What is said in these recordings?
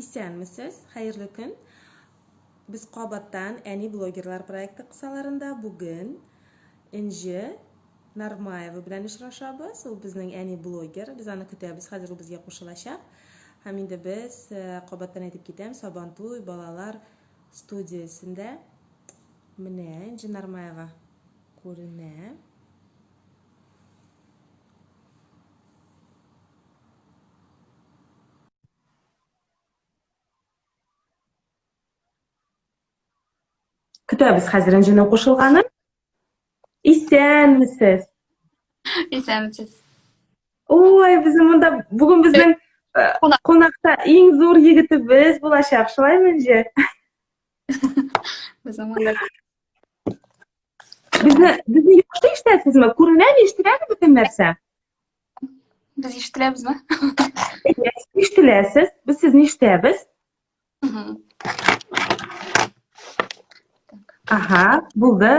Исәнмесез, хәерле көн. Без кабаттан Әни блогерлар проекты кысаларында бүген Энҗе Нармаева белән очрашабыз. Ул безнең әни блогер. Без аны көтәбез, хәзер ул безгә кушылачак. Һәм инде без э, кабаттан әйтеп китәм, Сабантуй балалар студиясендә менә Энҗе Нармаева күренә. Көтәбез хәзер Энҗенең кушылганын. Исәнмесез. Исәнмесез. Ой, безнең монда бүген безнең э, кунакта иң зур егетебез булачак, шулаймы, Энҗе? Безнең монда Безне безне яхшы ишетәсезме? Күренәме, ишетеләме бөтен нәрсә? Без ишетеләбезме? Ишетеләсез. Без сезне ишетәбез. Ага, булды.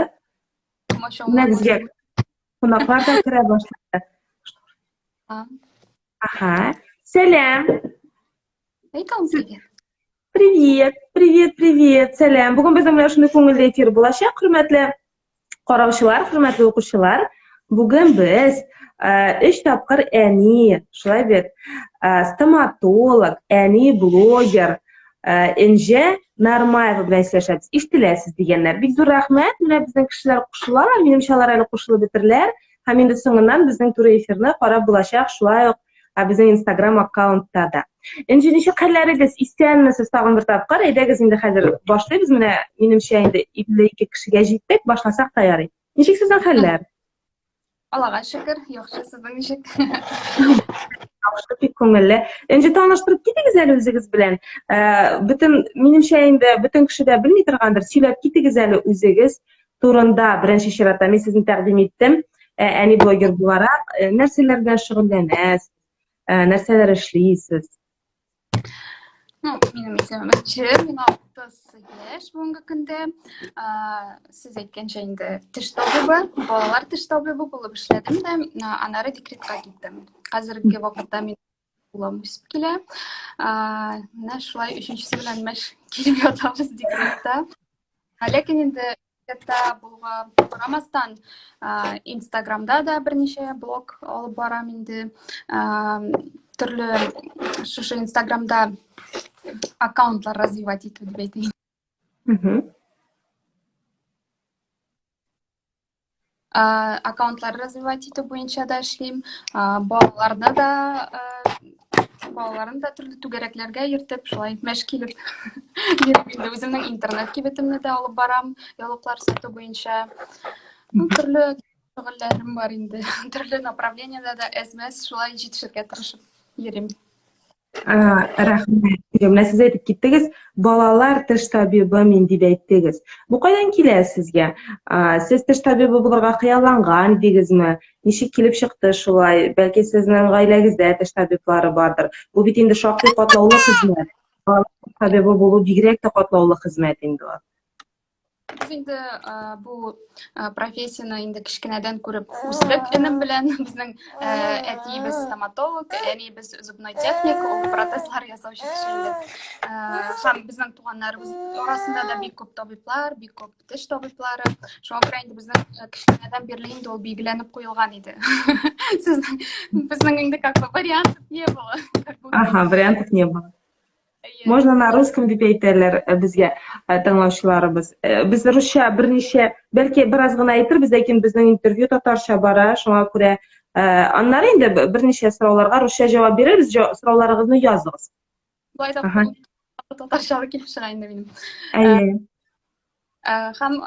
Менә безгә кунаклар да керә башлады. Ага. Сәлам. Әйт, Привет, привет, привет, сәлам. Бүген безнең белән шундый күңелле эфир булачак, хөрмәтле караучылар, хөрмәтле укучылар. Бүген без э, өч тапкыр әни, шулай бит, э, стоматолог, әни блогер, э, Энҗе Нармаева белән сөйләшәбез. Ишетеләсез дигәннәр. Бик зур рәхмәт. Менә безнең кешеләр кушылалар. Минемчә, алар әле кушылып бетерләр. Һәм инде соңыннан безнең туры эфирны карап булачак, шулай ук Ә безнең Инстаграм аккаунтта да. Энҗе, ничек хәлләрегез? Исәнмесез тагын бер тапкыр. Әйдәгез инде хәзер башлыйбыз. Менә минемчә инде 52 кешегә җиттек, башласак та ярый. Ничек сезнең хәлләр? Аллага шөкер, яхшы, сезнең ничек? Яхшы, бик күңелле. Энҗе, таныштырып китегез әле үзегез белән. Ә, бөтен, минемчә инде бөтен кеше дә белми торгандыр. Сөйләп китегез әле үзегез турында беренче чиратта мин сезне тәкъдим иттем. Ә, әни блогер буларак, э, нәрсәләр белән шөгыльләнәсез, э, нәрсәләр эшлисез? Ну, минем исемем Энҗе, миңа 30 яшь бүгенге көндә. Сез әйткәнчә инде теш табибы, балалар теш табибы булып эшләдем дә, аннары декретка киттем. Хәзерге вакытта мин улым үсеп килә. Менә шулай өченчесе белән мәш килеп ятабыз декретта. Ләкин инде декретта булуга карамастан, Инстаграмда да берничә блог алып барам инде. Төрле шушы Инстаграмда аккаунтлар развивать итү дип әйтәйем. Аккаунтлар развивать итү буенча да эшлим. Балаларны да балаларын да төрле түгәрәкләргә йөртеп, шулай мәш килеп йөрим инде. Үземнең интернет кибетемне дә алып барам, яулыклар сату буенча. Ну, төрле шөгыльләрем бар инде. Төрле направлениедә дә әз-мәз шулай җитешергә тырышып йөрим. Рәхмәт. Менә сез әйтеп киттегез, балалар теш табибы мин дип әйттегез. Бу кайдан килә сезгә? Сез теш табибы булырга хыялланган дигезме? Ничек килеп чыкты шулай? Бәлки сезнең гаиләгездә теш табиблары бардыр. Бу бит инде шактый катлаулы хезмәт. Балалар табибы булу бигрәк тә катлаулы хезмәт инде ул. Без инде бу профессияне инде кечкенәдән күреп үстек энем белән. Безнең әтиебез стоматолог, әниебез зубной техник, ул протезлар ясаучы кеше инде. Һәм безнең туганнарыбыз арасында да бик күп табиблар, бик күп теш табиблары. Шуңа күрә инде безнең кечкенәдән бирле инде ул билгеләнеп куелган иде. Сезнең безнең инде как бы вариантов не было. Ага, вариантов не было. Можно на русском дип әйтәләр э, безгә э, тыңлаучыларыбыз. Э, без русча берничә, бәлки бераз гына әйтербез, ләкин безнең интервью татарча бара, шуңа күрә аннары инде берничә сорауларга русча җавап бирербез, сорауларыгызны языгыз. Болай да татарча килеп чыга инде минем. Әйе. Һәм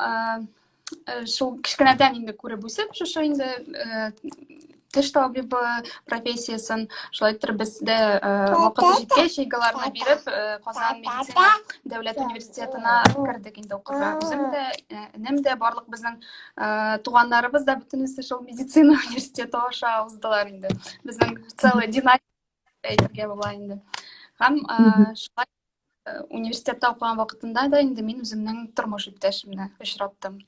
шул кечкенәдән инде күреп үсеп, шушы инде теш табибы профессиясен шулай иттереп без дә вакыты җиткәч ЕГЭларны биреп Казан медицина дәүләт университетына кердек инде укырга. Үзем дә, энем дә, барлык безнең туганнарыбыз да бөтенесе шул медицина университеты аша уздылар инде. Безнең целый династия әйтергә була инде. Һәм шулай университетта укыган вакытында да инде мин үземнең тормыш иптәшемне очраттым.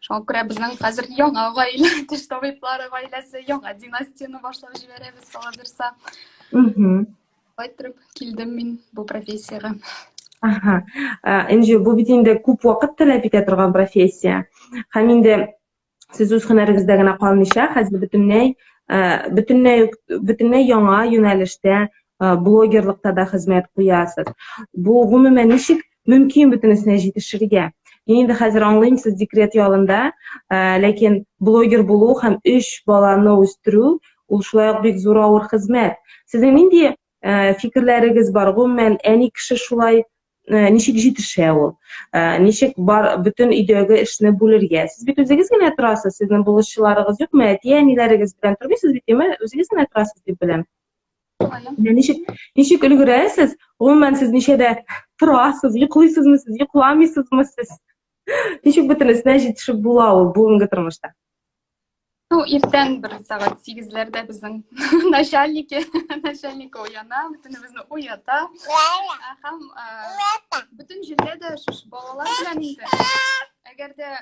Шуңа күрә безнең хәзер яңа гаилә, теш табиблары гаиләсе, яңа династияне башлап җибәрәбез, алла бирса. Шулай иттереп килдем мин бу профессиягә. Ага. Энҗе, бу бит инде күп вакыт таләп итә торган профессия. Һәм инде сез үз һөнәрегездә генә калмыйча, хәзер бөтенләй бөтенләй бөтенләй яңа юнәлештә блогерлыкта да хезмәт куясыз. Бу гомумән ничек мөмкин бөтенесенә җитешергә? Мин инде хәзер аңлыйм, сез декрет ялында, ләкин блогер булу һәм өч баланы үстерү ул шулай ук бик зур авыр хезмәт. Сезнең нинди фикерләрегез бар? Гомумән, әни кеше шулай ничек җитешә ул? Ничек бар бөтен өйдәге эшне бүлергә? Сез бит үзегез генә торасыз, сезнең булышчыларыгыз юкмы? Әти-әниләрегез белән тормыйсыз бит, әйме? Үзегез генә торасыз дип беләм. Менә ничек ничек өлгерәсез? Гомумән, сез ничәдә торасыз, йоклыйсызмы сез, йокламыйсызмы сез? Ничек бөтенесенә җитешеп була ул бүгенге тормышта? Ну, иртән бер сәгать сигезләрдә безнең начальники, начальник уяна, бөтенебезне уята. Һәм бөтен җирдә дә шушы балалар белән инде. Әгәр дә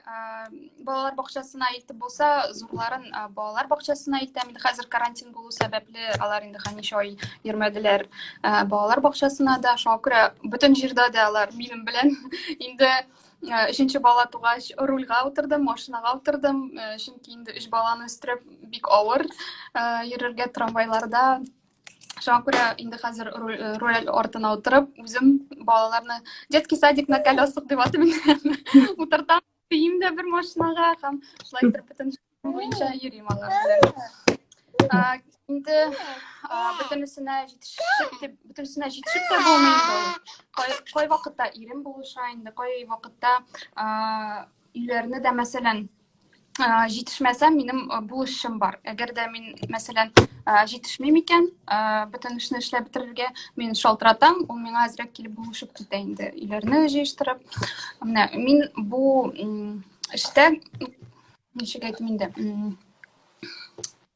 балалар бакчасына илтеп булса, зурларын балалар бакчасына илтәм. Инде хәзер карантин булу сәбәпле, алар инде ничә ай йөрмәделәр балалар бакчасына да. Шуңа күрә бөтен җирдә дә алар минем белән. Инде өченче бала тугач, рульга утырдым, машинага утырдым. Чөнки инде өч баланы үстереп бик авыр йөрергә трамвайларда. Шуңа күрә инде хәзер руль артына утырып, үзем балаларны детский садик на колесах дип атыйм инде. Утыртам, төйим дә бер машинага һәм шулай итеп бөтен буенча йөрим алар белән. Инде бөтенесенә җитешеп дип, бөтенесенә җитешеп тә булмый инде ул. Кай вакытта ирем булыша инде, кай вакытта өйләрне дә, мәсәлән, җитешмәсәм, минем булышчым бар. Әгәр дә мин, мәсәлән, җитешмим икән, бөтен эшне эшләп бетерергә, мин шалтыратам, ул миңа әзрәк килеп булышып китә инде, өйләрне җыештырып. Менә мин бу эштә ничек әйтим инде,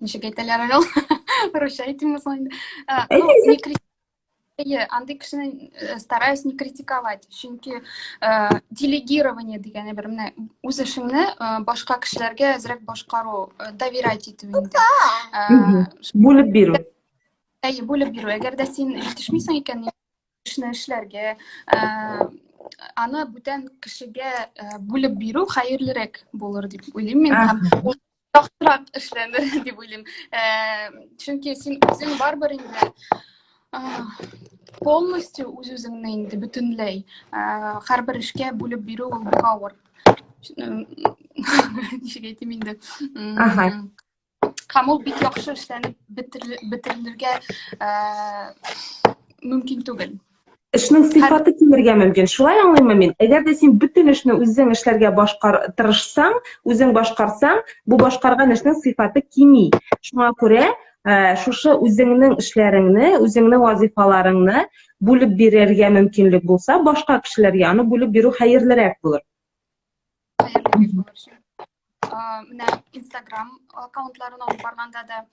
ничек әйтәләр әле ул? Русча әйтимме соң инде? Ну, не Әйе, андый кешене э, стараюсь не критиковать, чөнки э, делегирование дигәне бер менә үз эшеңне э, башка кешеләргә әзрәк башкару, э, доверять итү инде. Э, бүлеп бирү. Әйе, бүлеп бирү. Әгәр дә син җитешмисең икән, эшне эшләргә, э, аны бүтән кешегә э, бүлеп бирү хәерлерәк булыр дип уйлыйм мин. Һәм ул яхшырак эшләнер дип уйлыйм. Э, чөнки син үзең барыбер инде полностью үз-үзеңне инде бөтенләй һәрбер эшкә бүлеп бирү ул бик авыр. Ничек әйтим инде? Ага. Һәм ул бик яхшы эшләнеп бетерелергә мөмкин түгел. Эшнең сыйфаты кимергә мөмкин. Шулай аңлыйммы мин? Әгәр дә син бөтен эшне үзең эшләргә башкар тырышсаң, үзең башкарсаң, бу башкарган эшнең сыйфаты кими. Шуңа күрә э, шушы үзеңнең эшләреңне, үзеңнең вазифаларыңны бүлеп бирергә мөмкинлек булса, башка кешеләргә аны бүлеп бирү хәерлерәк булыр. Хәерлерәк булыр. Менә Инстаграм аккаунтларын алып барганда да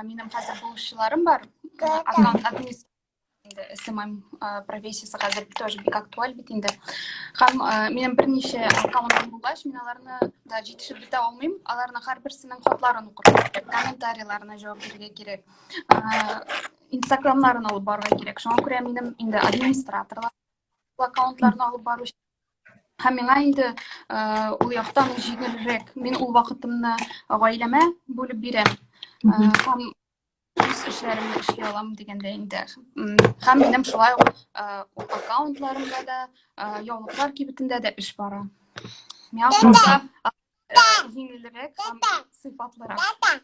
минем хәзер булышчыларым бар. Аккаунт администратор инде SMM профессиясе хәзер тоже бик актуаль бит инде. Һәм минем берничә аккаунтым булгач, мин аларны да җитешеп бетә алмыйм. Аларның һәрберсенең хатларын укырга кирәк, комментарийларына җавап бирергә кирәк. Инстаграмнарын алып барырга кирәк. Шуңа күрә минем инде администраторлар аккаунтларны алып баручы Һәм миңа инде ул яктан җиңелрәк. Мин ул вакытымны гаиләмә бүлеп бирәм. Һәм үз эшләремне эшли алам дигәндә инде. Һәм минем шулай ук аккаунтларымда да, яулыклар кибетендә дә эш бара. Миңа калса, җиңелрәк һәм сыйфатлырак.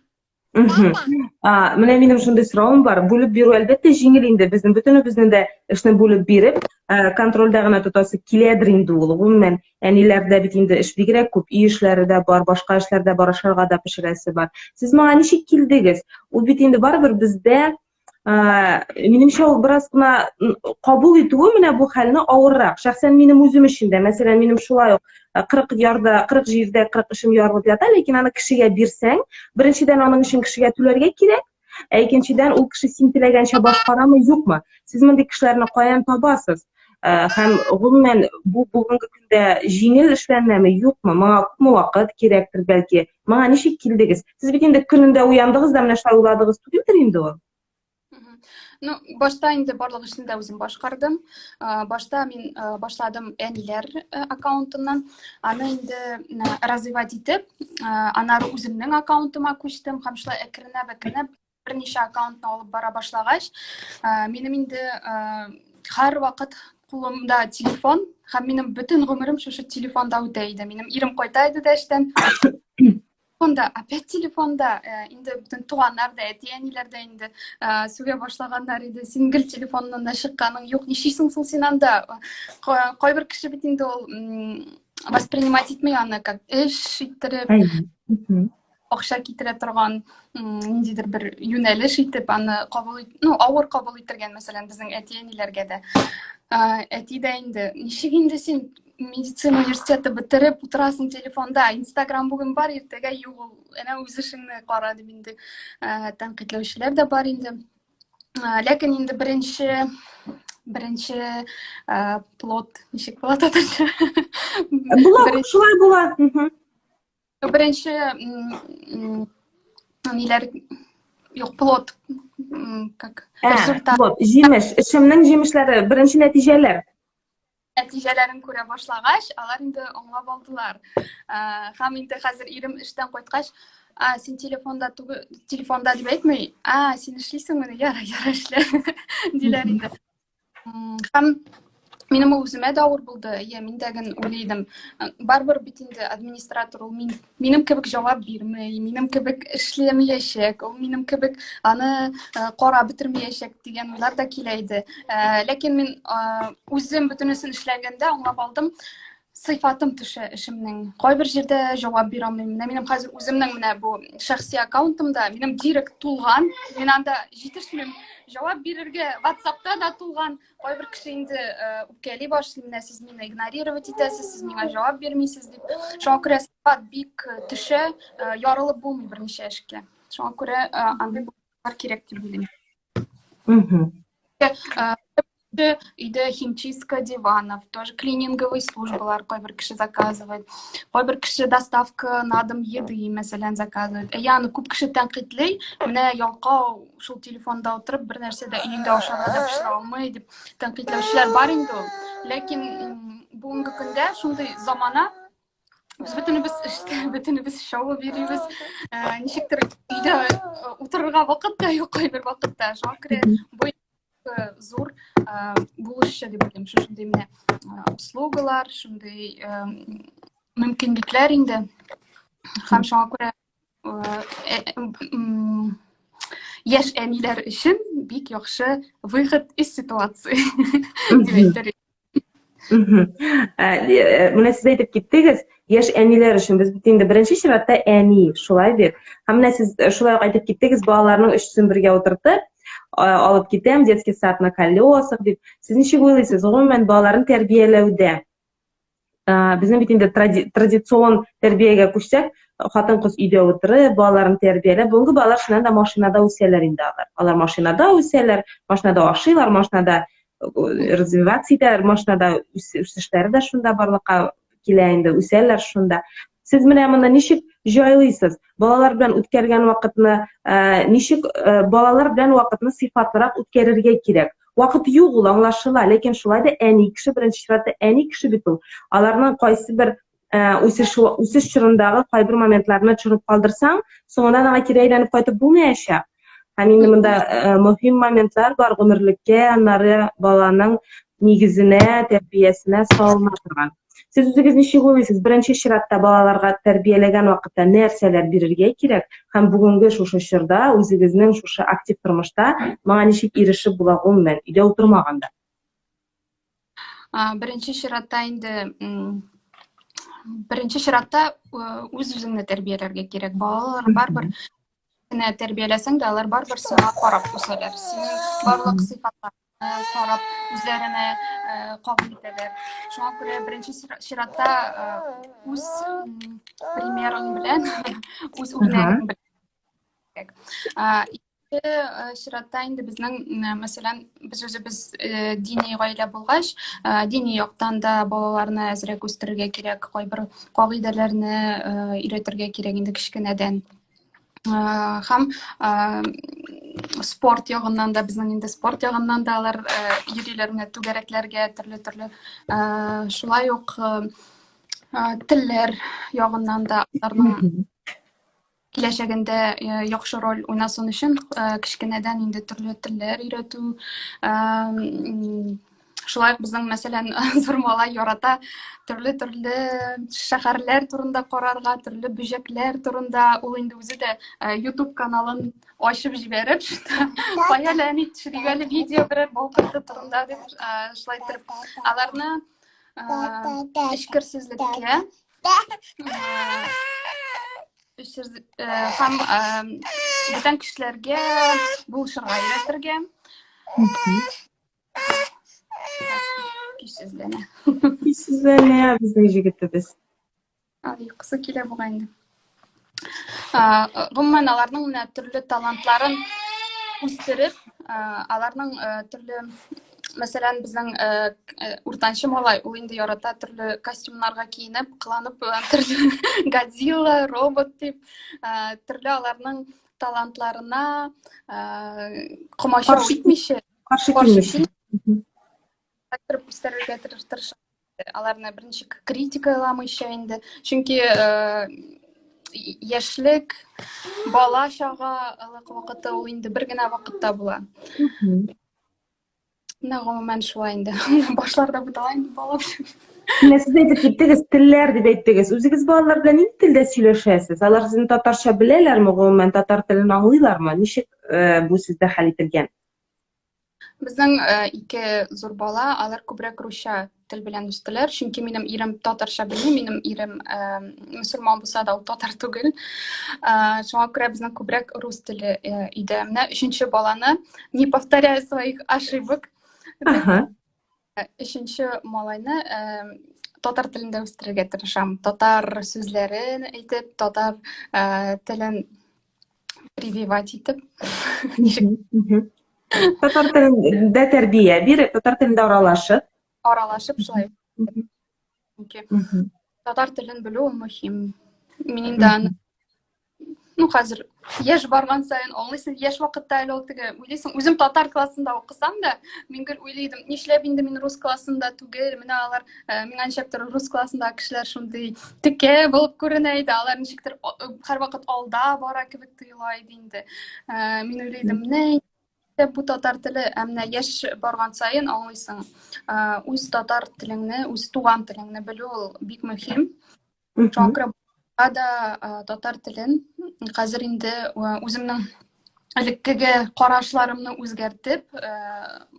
Менә минем шундый соравым бар. Бүлеп бирү әлбәттә җиңел инде. Безнең бөтенебезнең дә эшне бүлеп биреп, контрольдә генә тотасы киләдер инде ул. Гомумән, әниләрдә бит инде эш бигрәк күп, өй эшләре дә бар, башка эшләр дә бар, ашарга да пешерәсе бар. Сез моңа ничек килдегез? Ул бит инде барыбер бездә минемчә ул бераз гына кабул итүе менә бу хәлне авыррак. Шәхсән минем үзем өчен дә, мәсәлән, минем шулай ук 40 ярда, 40 җирдә 40 эшем ярылып ята, ләкин аны кешегә бирсәң, беренчедән аның өчен кешегә түләргә кирәк, ә икенчедән ул кеше син теләгәнчә башкарамы, юкмы? Сез мондый кешеләрне каян табасыз? Һәм гомумән бу бүгенге көндә җиңел эшләнәме, юкмы? Моңа күпме вакыт кирәктер бәлки? Моңа ничек килдегез? Сез бит инде көнендә уяндыгыз да менә шулай уйладыгыз түгелдер инде ул. Ну, башта инде барлык эшне дә үзем башкардым. Башта мин башладым әниләр аккаунтыннан. Аны инде развивать итеп, аннары үземнең аккаунтыма күчтем һәм шулай әкренләп-әкренләп берничә аккаунтны алып бара башлагач, минем инде һәрвакыт кулымда телефон һәм минем бөтен гомерем шушы телефонда үтә иде. Минем ирем кайта иде дә эштән, телефонда, опять телефонда, инде бөтен туганнар да, әти-әниләр дә инде сүгә башлаганнар иде. Син гел телефоннан да чыкканың юк, нишлисең соң син анда? Кайбер кеше бит инде ул воспринимать итми аны как эш иттереп, акча китерә торган ниндидер бер юнәлеш итеп аны кабул ит, ну, авыр кабул итергән, мәсәлән, безнең әти-әниләргә дә. Әти дә инде, ничек инде син медицина университеты бетереп утырасың телефонда, Инстаграм бүген бар, иртәгә юк ул, әнә үз эшеңне кара дип инде тәнкыйтьләүчеләр дә бар инде. Ләкин инде беренче плод ничек була татарча? Була, шулай була. Беренче ниләр юк, плод как результат. Плод, җимеш, эшемнең җимешләре, беренче нәтиҗәләр. Нәтиҗәләрен күрә башлагач, алар инде аңлап алдылар. Һәм инде хәзер ирем эштән кайткач, а, син телефонда түгел, телефонда дип әйтми, а, син эшлисеңмени, яра, яра эшлә, диләр инде. Һәм минем ул үземә дә авыр булды. Иә, мин дә ген уйлый идем. Барыбер бит инде администратор ул мин, минем кебек җавап бирми, минем кебек эшләмәячәк, ул минем кебек аны карап бетермәячәк дигән уйлар да килә иде. Ләкин мин үзем бөтенесен эшләгәндә аңлап алдым, сыйфатым төшә эшемнең. Кайбер җирдә җавап бирә алмыйм. Менә минем хәзер үземнең менә бу шәхси аккаунтымда минем директ тулган, мин анда җитешмим. Җавап бирергә WhatsAppта да тулган. Кайбер кеше инде үпкәли башлый, менә сез мине игнорировать итәсез, сез миңа җавап бирмисез дип. Шуңа күрә сыйфат бик төшә, ярылып булмый берничә эшкә. Шуңа күрә андый булар кирәк дип уйлыйм. Өйдә химчистка диванов, тоже клининговый службалар кайбер кеше заказывает. Кайбер кеше доставка на дом еды, мәсәлән, заказывает. Ә аны күп кеше тәнкыйтьли, менә ялкау шул телефонда утырып бер нәрсә дә өендә ашарга да пешерә алмый дип тәнкыйтьләүчеләр бар инде ул. Ләкин бүгенге көндә шундый замана, без бөтенебез эштә, бөтенебез шавып йөрибез. Ничектер өйдә утырырга вакыт та юк кайбер вакытта. Шуңа күрә бу зур булышчы дип уйлыйм. Шушындый менә услугалар, шундый мөмкинлекләр инде. Һәм шуңа күрә яшь әниләр өчен бик яхшы выход из ситуации дип әйтер. Менә сез әйтеп киттегез, яшь әниләр өчен без бит инде беренче чиратта әни, шулай бит. Һәм менә сез шулай ук әйтеп киттегез, балаларның өчесен бергә утыртып, алып китәм, детский сад на колесах дип. Сез ничек уйлыйсыз, гомумән балаларын тәрбияләүдә безнең бит инде традицион тәрбиягә күчсәк, хатын-кыз өйдә утырып, балаларын тәрбияләп, бүгенге балалар чыннан да машинада үсәләр инде алар. Алар машинада үсәләр, машинада ашыйлар, машинада развиваться итәләр, машинада үсешләре дә шунда барлыкка килә инде, үсәләр шунда. Сез менә моны ничек җайлыйсыз? Балалар белән үткәргән вакытны, ничек балалар белән вакытны сыйфатлырак үткәрергә кирәк? Вакыт юк ул, аңлашыла, ләкин шулай да әни кеше, беренче чиратта әни кеше бит ул. Аларның кайсы бер үсеш үсеш чорындагы кайбер моментларны төшереп калдырсаң, соңыннан аңа кире әйләнеп кайтып булмаячак. Һәм инде монда мөһим моментлар бар гомерлеккә, аннары баланың нигезенә, тәрбиясенә салына торган. Сез үзегез ничек уйлыйсыз, беренче чиратта балаларга тәрбияләгән вакытта нәрсәләр бирергә кирәк һәм бүгенге шушы чорда үзегезнең шушы актив тормышта моңа ничек ирешеп була гомумән, өйдә утырмаганда? Беренче чиратта инде беренче чиратта үз-үзеңне тәрбияләргә кирәк. Балалар барыбер генә тәрбияләсәң дә, алар барыбер сиңа карап үсәләр. Синең барлык сыйфатлар карап үзләренә кабул итәләр. Шуңа күрә беренче чиратта үз примерың белән, үз үрнәгең белән. Икенче чиратта инде безнең, мәсәлән, без үзебез дини гаилә булгач, дини яктан да балаларны әзрәк үстерергә кирәк, кайбер кагыйдәләрне өйрәтергә кирәк инде кечкенәдән. Һәм Спорт ягыннан да, безнең инде спорт ягыннан да алар йөриләр менә түгәрәкләргә, төрле-төрле. Шулай ук телләр ягыннан да аларның киләчәгендә яхшы роль уйнасын өчен кечкенәдән инде төрле телләр өйрәтү. Шулай ук безнең, мәсәлән, зур малай ярата төрле-төрле шәһәрләр турында карарга, төрле бөҗәкләр турында. Ул инде үзе дә YouTube каналын ачып җибәреп, кая әле, әни, төшерик әле видео берәр бал корты турында дип, шулай итеп аларны эчкерсезлеккә һәм бүтән кешеләргә булышырга өйрәтергә. Көйсезләнә. Көйсезләнә безнең җегетебез. Йокысы килә бугай инде. Гомумән, аларның менә төрле талантларын үстереп, аларның төрле, мәсәлән, безнең уртанчы малай, ул инде ярата төрле костюмнарга киенеп, кыланып, төрле Годзилла, робот дип, төрле аларның талантларына комачау итмичә, каршы килмичә үстерергә тырыша. Аларны берничек критикаламыйча инде. Чөнки яшьлек, бала чагалык вакыты ул инде бер генә вакытта була. Менә гомумән шулай инде. Башларда бутала инде бала белән. Менә сез әйтеп киттегез, телләр дип әйттегез. Үзегез балалар белән нинди телдә сөйләшәсез? Алар сезне татарча беләләрме, гомумән татар телен аңлыйлармы? Ничек бу сездә хәл ителгән? Безнең ике зур бала, алар күбрәк русча тел белән үстеләр, чөнки минем ирем татарча белми, минем ирем мөселман булса да, ул татар түгел. Шуңа күрә безнең күбрәк рус теле өйдә. Менә өченче баланы, не повторяя своих ошибок, өченче малайны татар телендә үстерергә тырышам. Татар сүзләрен әйтеп, татар телен прививать итеп. Ничек? Татар телендә тәрбия биреп, татар телендә аралашып. Аралашып шулай. Чөнки татар телен белү ул мөһим. Мин инде аны, ну, хәзер яшь барган саен аңлыйсың, яшь вакытта әле ул теге уйлыйсың, үзем татар классында укысам да, мин гел уйлый идем, нишләп инде мин рус классында түгел, менә алар миңа ничектер рус классындагы кешеләр шундый текә булып күренә иде, алар ничектер һәрвакыт алда бара кебек тоела иде инде. Мин уйлый идем, менә бу татар теле, ә менә яшь барган саен аңлыйсың, үз татар телеңне, үз туган телеңне белү ул бик мөһим. Шуңа күрә да татар телен хәзер инде үземнең элеккеге карашларымны үзгәртеп,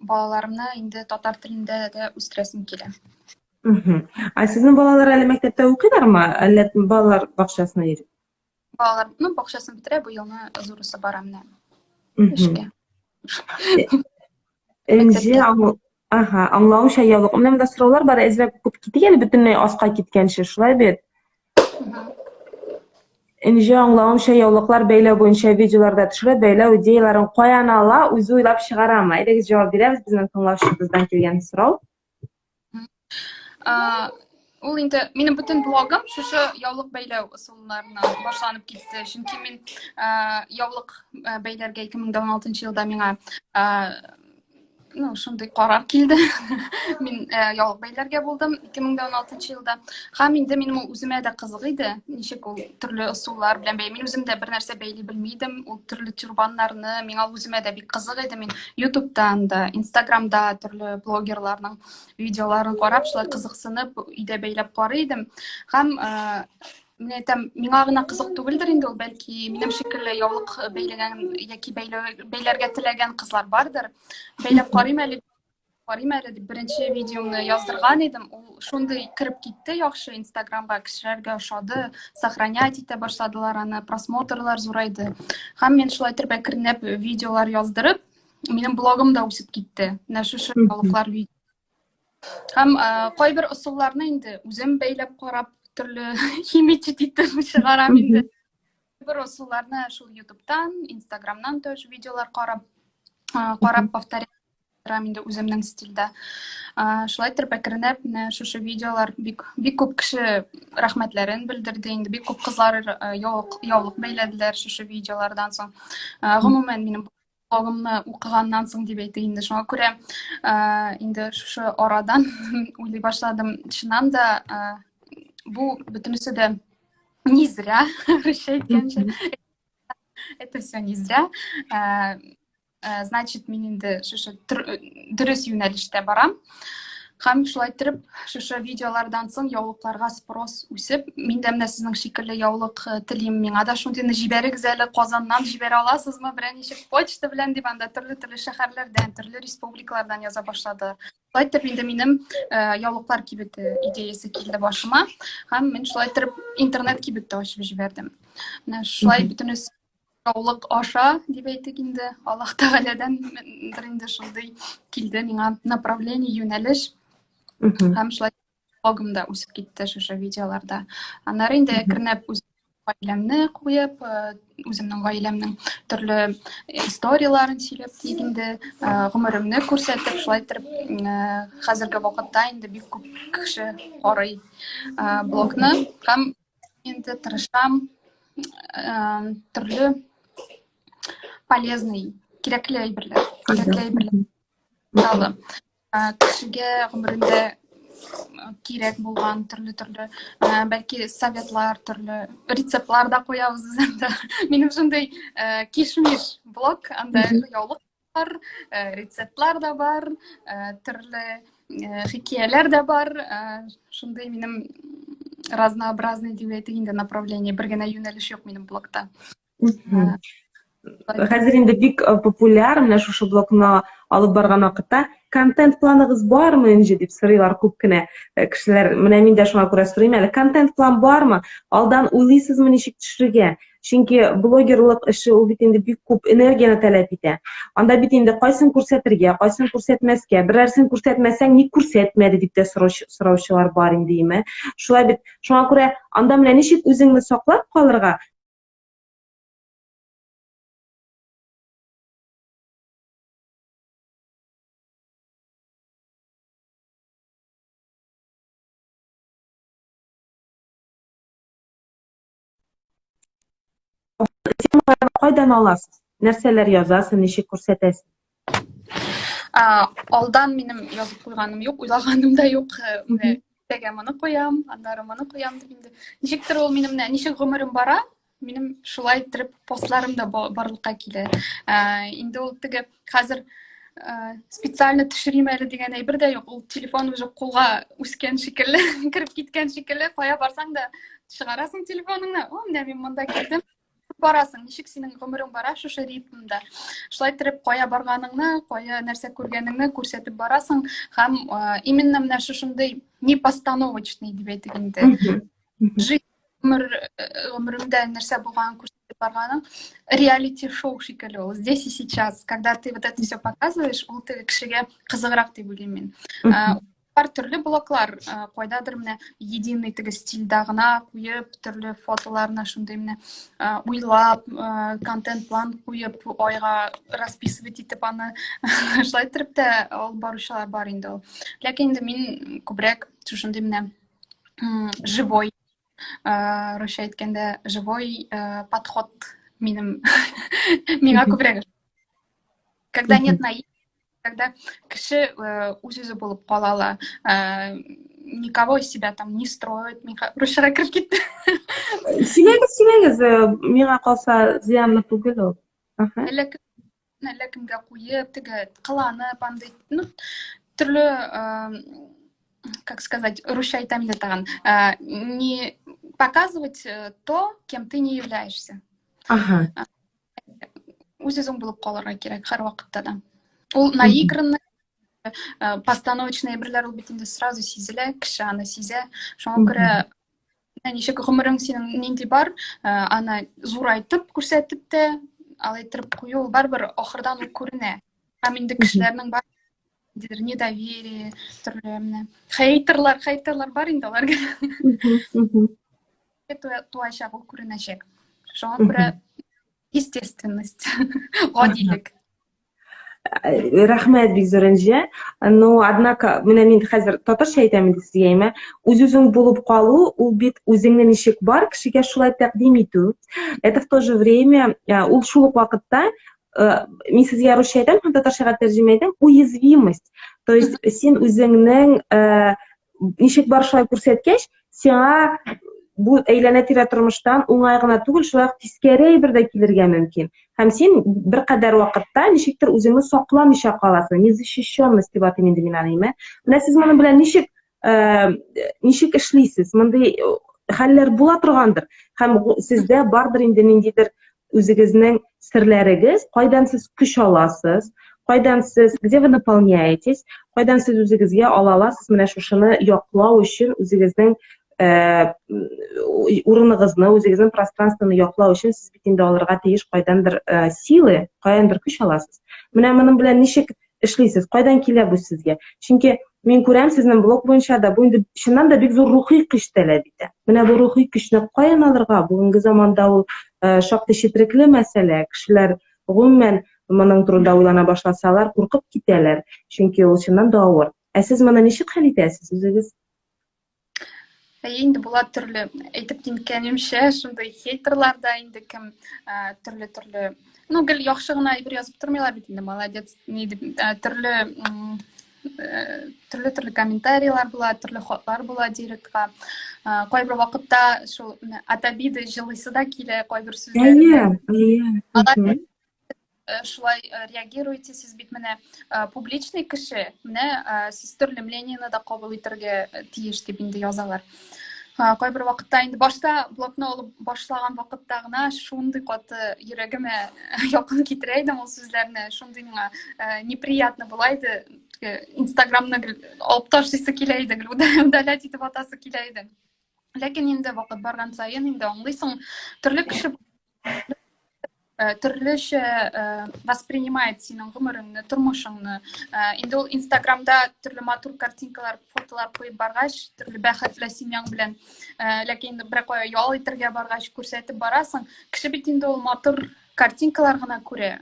балаларымны инде татар телендә дә үстерәсем килә. Ә сезнең балалар әле мәктәптә укыйлармы, әллә балалар бакчасына йөри? Балалар, ну, бакчасын бетерә, бу елны зурысы бара менә эшкә. Энҗе, ага, аңлавымча, яулык. Менә монда сораулар бар, әзрәк укып китик әле, бөтенләй аска киткәнче, шулай бит? Энҗе, аңлавымча, яулыклар бәйләү буенча видеоларда төшерә, бәйләү идеяләрен каян ала, үзе уйлап чыгарамы? Әйдәгез, җавап бирәбез, безнең тыңлаучыбыздан килгән сорау. Ул инде минем бөтен блогым шушы яулык бәйләү ысулларыннан башланып китте. Чөнки мин яулык бәйләргә 2016 елда миңа, ну, шундый карар килде. Мин яулык бәйләргә булдым 2016 елда. Һәм инде минем ул үземә дә кызык иде, ничек ул төрле ысуллар белән бәйли. Мин үзем дә бер нәрсә бәйли белми идем. Ул төрле тюрбаннарны миңа үземә дә бик кызык иде. Мин YouTube'тан да, Instagram'да төрле блогерларның видеоларын карап, шулай кызыксынып, өйдә бәйләп карый идем. Һәм мин әйтәм, миңа гына кызык түгелдер инде ул, бәлки минем шикелле яулык бәйләгән яки бәйләргә теләгән кызлар бардыр. Бәйләп карыйм әле, карыйм әле дип беренче видеомны яздырган идем. Ул шундый кереп китте яхшы Инстаграмга, кешеләргә ошады, сохранять итә башладылар аны, просмотрлар зурайды. Һәм мин шулай итеп әкренләп видеолар яздырып, минем блогым да үсеп китте. Менә шушы яулыклар видео. Һәм кайбер ысулларны инде үзем бәйләп карап, төрле химичить итеп чыгарам инде. Бер ысулларны шул YouTube'тан, Instagram'нан тоже видеолар карап, карап повторять инде үземнең стильдә. Шулай итеп әкренләп менә шушы видеолар бик бик күп кеше рәхмәтләрен белдерде инде, бик күп кызлар яулык бәйләделәр шушы видеолардан соң. Гомумән, минем Блогымны укыганнан соң дип әйтик инде. Шуңа күрә инде шушы арадан уйлый башладым. Чыннан да бу бөтенесе дә не зря, русча әйткәнчә. Это все не зря. Значит, мин инде шушы дөрес юнәлештә барам. Һәм шулай иттереп, шушы видеолардан соң яулыкларга спрос үсеп, мин дә менә сезнең шикелле яулык телим, миңа да шундыйны җибәрегез әле, Казаннан җибәрә аласызмы, берәр ничек почта белән дип, анда төрле-төрле шәһәрләрдән, төрле республикалардан яза башлады. Шулай итеп инде минем яулыклар кибете идеясе килде башыма, һәм мин шулай иттереп интернет кибет тә ачып җибәрдем. Менә шулай бөтенесе яулык аша дип әйтик инде, Аллаһ Тәгаләдәндер инде шундый килде миңа направление, юнәлеш. Һәм шулай блогым да үсеп китте шушы видеоларда. Аннары инде әкренләп үз гаиләмне куеп, үземнең гаиләмнең төрле историяләрен сөйләп диик инде, гомеремне күрсәтеп, шулай итеп, хәзерге вакытта инде бик күп кеше карый блогны һәм инде тырышам төрле полезный, кирәкле әйберләр, кирәкле әйберләр. Мисалы, кешегә гомерендә кирәк булган төрле-төрле, бәлки советлар, төрле рецептлар да куябыз без анда. Минем шундый кишмиш блог, анда яулык бар, рецептлар да бар, төрле хикәяләр дә бар. Шундый минем разнообразный дип әйтик инде направление, бер генә юнәлеш юк минем блогта. Хәзер инде бик популяр менә шушы блогны алып барган вакытта контент планыгыз бармы, Энҗе, дип сорыйлар күп кенә кешеләр. Менә мин дә шуңа күрә сорыйм әле. Контент план бармы? Алдан уйлыйсызмы ничек төшерергә? Чөнки блогерлык эше ул бит инде бик күп энергияне таләп итә. Анда бит инде кайсын күрсәтергә, кайсын күрсәтмәскә, берәрсен күрсәтмәсәң, ник күрсәтмәде дип тә сораучылар бар инде, име. Шулай бит. Шуңа күрә анда менә ничек үзеңне саклап калырга, Темаларны кайдан аласыз? Нәрсәләр язасыз, ничек күрсәтәсез? Алдан минем язып куйганым юк, уйлаганым да юк. Менә иртәгә моны куям, аннары моны куям дип инде. Ничектер ул минем менә ничек гомерем бара, минем шулай иттереп постларым да барлыкка килә. Инде ул теге хәзер специально төшерим әле дигән әйбер дә юк. Ул телефон уже кулга үскән шикелле, кереп киткән шикелле, кая барсаң да чыгарасың телефоныңны. О, менә мин монда килдем. Барасың, ничек синең гомерең бара шушы ритмда. Шулай иттереп, кая барганыңны, кая нәрсә күргәнеңне күрсәтеп барасың һәм именно менә шушындый не постановочный дип әйтик инде. Жизнь гомер гомереңдә нәрсә булганын күрсәтеп барганың реалити шоу шикелле ул здесь и сейчас, когда ты вот это все показываешь, ул теге кешегә кызыграк дип уйлыйм мин. Бар төрле блоглар, кайдадыр менә единый теге стильдә гына куеп, төрле фотоларны шундый менә уйлап, контент план куеп, айга расписывать итеп аны шулай иттереп тә алып баручылар бар инде ул. Ләкин инде мин күбрәк шушындый менә живой, русча әйткәндә, живой подход минем миңа күбрәк. Когда нет наив, когда кеше үз-үзе булып кала ала, никого из себя там не строит. Мин русчага кереп китте. Сөйләгез, сөйләгез, миңа калса зыянлы түгел ул. Әллә әллә кемгә куеп, теге кыланып, андый, ну, төрле, как сказать, русча әйтәм инде тагын, не показывать то, кем ты не являешься. Ага. Үз-үзең булып калырга кирәк һәрвакытта да. Ул наигранный, постановочный әйберләр ул бит инде сразу сизелә, кеше аны сизә. Шуңа күрә ничек гомерең синең нинди бар, аны зурайтып күрсәтеп тә, алай иттереп кую ул барыбер ахырдан ул күренә. Һәм инде кешеләрнең бар ниндидер недоверие, төрле менә хейтерлар, хейтерлар бар инде аларга. Туачак, ул күренәчәк. Шуңа күрә естественность, гадилек. Рәхмәт бик зур, Энҗе. Но, однако, менә мин хәзер татарча әйтәм инде сезгә, әйме. Үз-үзең булып калу, ул бит үзеңне ничек бар, кешегә шулай тәкъдим итү. Это в то же время, ул шул ук вакытта мин сезгә русча әйтәм һәм татарчага тәрҗемә итәм, уязвимость. То есть син үзеңнең ничек бар шулай күрсәткәч, сиңа бу әйләнә-тирә тормыштан уңай гына түгел, шулай ук тискәре әйбер дә килергә мөмкин. Һәм син беркадәр вакытта ничектер үзеңне сакламыйча каласың, незащищенность дип атыйм инде мин аны, име. Менә сез моның белән ничек ничек эшлисез? Мондый хәлләр була торгандыр. Һәм сездә бардыр инде ниндидер үзегезнең серләрегез, кайдан сез көч аласыз, кайдан сез, где вы наполняетесь, кайдан сез үзегезгә ала аласыз менә шушыны яклау өчен үзегезнең урыныгызны, үзегезнең пространствоны яклау өчен сез бит инде алырга тиеш кайдандыр силы, каяндыр көч аласыз. Менә моның белән ничек эшлисез? Кайдан килә бу сезгә? Чөнки мин күрәм сезнең блог буенча да бу инде чыннан да бик зур рухи көч таләп итә. Менә бу рухи көчне каян алырга? Бүгенге заманда ул шактый четерекле мәсьәлә. Кешеләр гомумән моның турында уйлана башласалар, куркып китәләр, чөнки ул чыннан да авыр. Ә сез моны ничек хәл итәсез үзегез? Әйе, инде була төрле, әйтеп киткәнемчә, шундый хейтерлар да инде кем төрле-төрле, ну, гел яхшы гына әйбер язып тормыйлар бит инде, молодец, ни дип, төрле төрле-төрле комментарийлар була, төрле хатлар була директка. Кайбер вакытта шул от обиды җылыйсы да килә, кайбер сүзләр. Әйе, әйе. Шулай реагируете, сез бит менә публичный кеше, менә сез төрле мнениене дә кабул итәргә тиеш дип инде язалар. Кайбер вакытта инде башта блогны алып башлаган вакытта гына шундый каты йөрәгемә якын китерә идем ул сүзләрне, шундый миңа неприятно була иде. Инстаграмны гел алып ташлыйсы килә иде, гел удалять итеп атасы килә иде. Ләкин инде вакыт барган саен инде аңлыйсың, төрле кеше төрлечә воспринимает синең гомереңне, тормышыңны. Инде ул Инстаграмда төрле матур картинкалар, фотолар куеп баргач, төрле бәхетле семьяң белән, ләкин инде берәр кая ял итәргә баргач күрсәтеп барасың. Кеше бит инде ул матур картинкалар гына күрә.